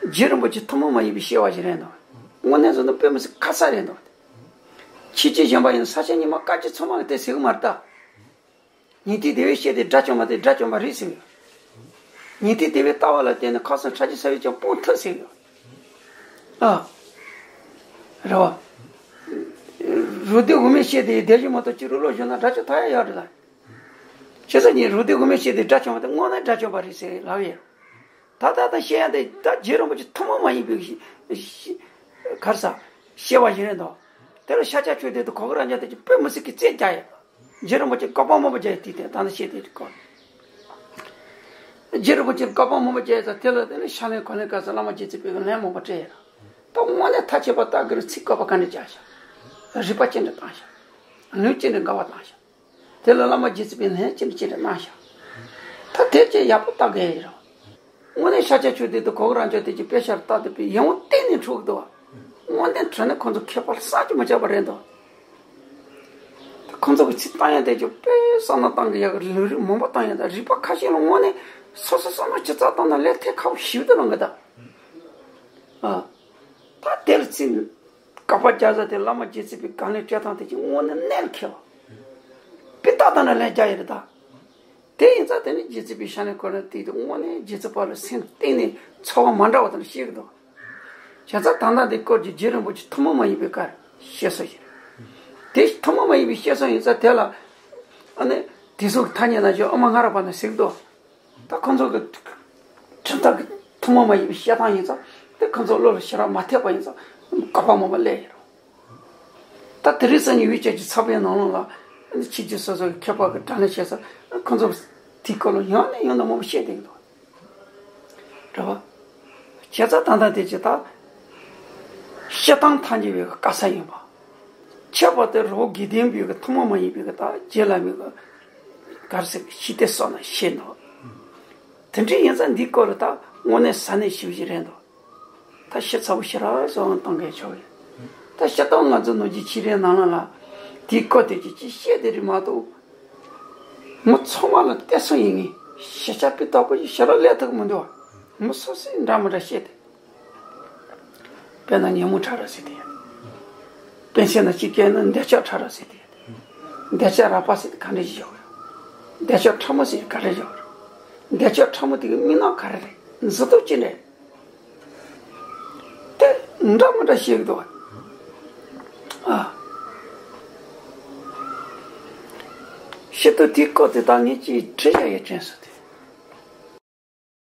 རྗེ་རིན་པོ་ཆེ་ཐུན་མོང་མ་ཡིན་པའི་བཤད་པ་ཞིག་རེད་འདུག་དངོས་གནས་བཟོ་ན་དཔེ་མི་སྲིད་ཁ་གསལ་རེད་འདུག་ཁྱེད་ཀྱིས་གཞན་པ་ཡིན་ན་ས་ཆ་ཉི་མ་སྐར་གྱི་ཚོད་མ་གི་དེ་ཟེར་གི་མ་རེད་ད། ཉན་ཐོས་སྡེ་པས་བཤད་དེ་དགྲ་བཅོམ་པ་དེ་དགྲ་བཅོམ་པ་རེད་ཟེར་གི། ཉན་ཐོས་སྡེ་པའི་ལྟ་བ་ལ་བརྟེན་ནས་ཁ་སང་ཁྲག་རྒྱུད་ཚ་བས་ཀྱང་སྤོང་ཐུབ་ཟེར་གི། ཨ། རེད་བ། རུ་སྡེ་དབུ་མའི་བཤད་དེ་བདེན་བཞི་མ་གཏོགས་ཅི་རུ་ལོ་བཞོན་ན་དགྲ་བཅོམ་ཐ་ཡ་ཡོད་རེད་ལ། བྱས་ཙང་ངས་རུ་སྡེ་དབུ་མའི་བཤད་དེ་དགྲ་བཅོམ་པ་དེ་དངོས་གནས་དགྲ་བཅོམ་པ་རེད་ཟེར་ལབ་ཡོད། ད་ལྟ་ད་བཤད་ཡ་དེ་ད་རྗེ་རིན་པོ་ཆེ་ཐུན་མོང་མ་ཡིན་པའི་ག་རེ་ཟ་བཤད་པ་ཞིག་རེད་འདུག་དེ་ལ་ཤཱཀྱ་ཆོས་ལྡན་དང་གོ་གི་རང་རྒྱལ་དེ་ཀྱི་དཔེ་མི་སྲིད་ཀྱི་རྩལ་རྒྱག་ཡོད། རྗེ་རིན་པོ་ཆེ་བཀའ་པོད་མང་པོ་རྒྱག་ཡོད་དུས་དེ་ད་ནི་བཤད་དེ་ཀོ། རྗེ་རིན་པོ་ཆེ་བཀའ་པོད་མང་པོ་རྒྱག་ཡོད་ཙང་དེ་ལ་དེ་ནི་ཕྱག་ལེན་གོ་ལེན་སྐབས་སུ་བླ་མ་རྗེ་བཙུན་པས་ལན་མང་པོ་སྤྲད་ཡོད། ད་དངོས་གནས་མཐའ་ཁྱད་པར་ལྟ་གི་རེད། ཚིག་བཀོད་པ་ག་འདྲ་རྒྱག་ཤག་རིགས་པ་ཅི་འདྲ་བཏང་ཤག་ལུང་ཅི་འདྲ་འགལ་བ་བཏང་ཤག་དེ་ལ་བླ་མ་རྗེ་བཙུན་པས་ལན་ཅི་འདྲ་ཅི་འདྲ་གནང་ཤག་ད་དེ་ཅི་ཡག་པོ་ལྟ་དགོས་ཡོད་རེད། དངོས་གནས་ཤཱཀྱ་ཆོས་ལྡན་དང་གོ་གི་རང་རྒྱལ་དེ་ཀྱི་དཔེ་ཆ་ལ་བལྟས་ཏེ་དཔེ་ཡང་བལྟས་ནས་འཕྲོ་གི་འདུག་དངོས་གནས་དྲང་གནས་ཁོང་ཚོ་མཁས་པ་བསམ་གྱིས་མི་ཁྱབ་པ་རེད་འདུག་ད་ཁོང་ཚོ་གི་ཚིག་བཏང་ཡ་དེ་ཀྱི་དཔེ་བསམ་བློ་བཏང་གི་ཡག་གི་ལུང་རིགས་མང་པོ་བཏང་ཡ་དང་རིགས་པ་ཁ་ཤས་ལ་དངོས་གནས་སོ་སོ་བསམ་བློ་ཇི་ཙམ་བཏང་ན་ལས་ཐེ་ཁག་པོ་ཞེ་པོ་དུ་རང་གི་ད། ཨ། ད་དེ་ལ་ཚིག་དགག་པ་རྒྱག་ས་དེ་བླ་མ་རྗེ་བཙུན་པའི་གང་ལས་སྤྲད་སྟངས་དེ་ཀྱི་དངོས་གནས་གནད་ལ་འཁེལ་བ། དཔེ་ལྟ་ལྟ་ན་ལན་རྒྱག་ཡོད་རེད་ད། དེ་ཡིན་ཙང་དེ་ནི་རྗེ་བཙུན་པའི་ཕྱག་ལེན་གོ་ལ་བལྟས་ཏེ་དངོས་གནས་རྗེ་བཙུན་པ་ལ་སེམས་གཏིང་ནས་ཚོར་བ་མ་འདྲ་བ་དང་ཤེས་ཀྱི་འདུག་བྱས་ཙང་ད་ལྟ་འདི་སྐོར་གྱི་རྗེ་རིན་པོ་ཆེ་ཐུན་མོང་མ་ཡིན་པའི་བཀའ་བཤད་སྲོལ་ཞིག་རེད། དེ་ཐུན་མོང་མ་ཡིན་པའི་བཤད་སྲོལ་ཡིན་ཙང་དེ་ལ་ཨ་ནི་དེ་ཚོ་གི་ཐ་སྙད་ན་ཅོ་ཨ་མ་སྔ་རབས་པ་ན་ཟེར་གི་འདུག་ད་ཁོང་ཚོ་གི་ཁྲིམས་ཐག་གི་ཐུན་མོང་མ་ཡིན་པའི་བཤད་སྟངས་ཡིན་ཙང་དེ་ཁོང་ཚོ་བློ་ལ་ཞེ་དྲག་མ་ཐེག་པ་ཡིན་ཙང་བཀག་པ་མང་པོ་སླེབས་ཡོད་རེད། ད་དེ་རིང་སང་ཉིན་བོད་ཆོས་ཀྱི་ཚོགས་པའི་ནང་ལོགས་ལ་ཨ་ནི་ཕྱི་རྒྱལ་སོ་སོ་གི་མཁས་པ་གི་དྲ་ལམ་བཤད་ས་ཁོང་ཚོ་དེའི་སྐོར་ལ་ཡང་ནས་ཡང་དུ་མང་པོ་བཤད་བསྡད་ཀྱི་འདུག་རེད་བ། བྱས་ཙང་ད་ལྟ་དེ་ཅི་ད་བཤད་སྟངས་ཐམས་ཅད་པའི་གི་དཀའ་ས་ཡིན་པ། ཁྱད་པར་དུ་རི་བོ་དགེ་ལྡན་པའི་གི་ཐུན་མོང་མ་ཡིན་པའི་གི་ད་རྗེ་བླ་མའི་གི་ ག་རེ་ཟེར་ཤི་སྟེ་སོང་ན་ཤེས་འདུག་དེ་འདྲ་ཡིན་ཙང་འདིའི་སྐོར་ལ་ད་དངོས་གནས་ས་གནས་ཞིབ་ཞིབ་རེད་འདུག་ད་ཤི་ཚ་བོ་ཞེ་དྲག་བཟོ་འོང་གཏོང་མཁན་ཆོག་ཡོད། ད་སྤྱིར་བཏང་ང་ཚོ་ནོར་གྱི་ཆི་རེད་ནང་ལ་ལ་དེའི་སྐོར་དེ་ཅི་ཅི་བཤད་དེ་རེད་མ་གཏོགས། མི་ཚང་མ་ལ་བལྟས་སོང་ཡིན་ངེས་ཤེས་བྱ་སྤུས་དག་པོ་ཞིག་ཞེ་དྲག་སླེབས་ཐུབ་ཀྱི་མི་འདུག་མི་སོ་སོས་འདྲ་མི་འདྲ་བཤད་དེ། དཔེར་ན་ཉོན་མོངས་ཕྲ་རགས་ཟེར་དེ། དཔེ་ཆ་ན་གཅིག་བལྟས་ན་འདོད་ཆགས་ཕྲ་རགས་ཟེར་དེ། འདོད་ཆགས་རགས་པ་ཟེར་དེ་ག་འདྲ་ཞིག་ཡོད་རེད། འདོད་ཆགས་ཕྲ་མོ་ཟེར་ག་འདྲ་ཡོད་རེད། འདོད་ཆགས་ཕྲ་མོ་དེ་གི་དམིགས་རྣམ་ག་རེ་རེད། མཛེས་སྡུག་ཅི་འདྲ། དེ་འདྲ་མི་འདྲ་བཤད་ཀྱི་འདུག་ཨ། ཤི་དུས་དེའི་སྐོར་དེ་ད་ངས་ཅིག་དྲི་བྱ་ཡོད་དྲན་སོང་དེ།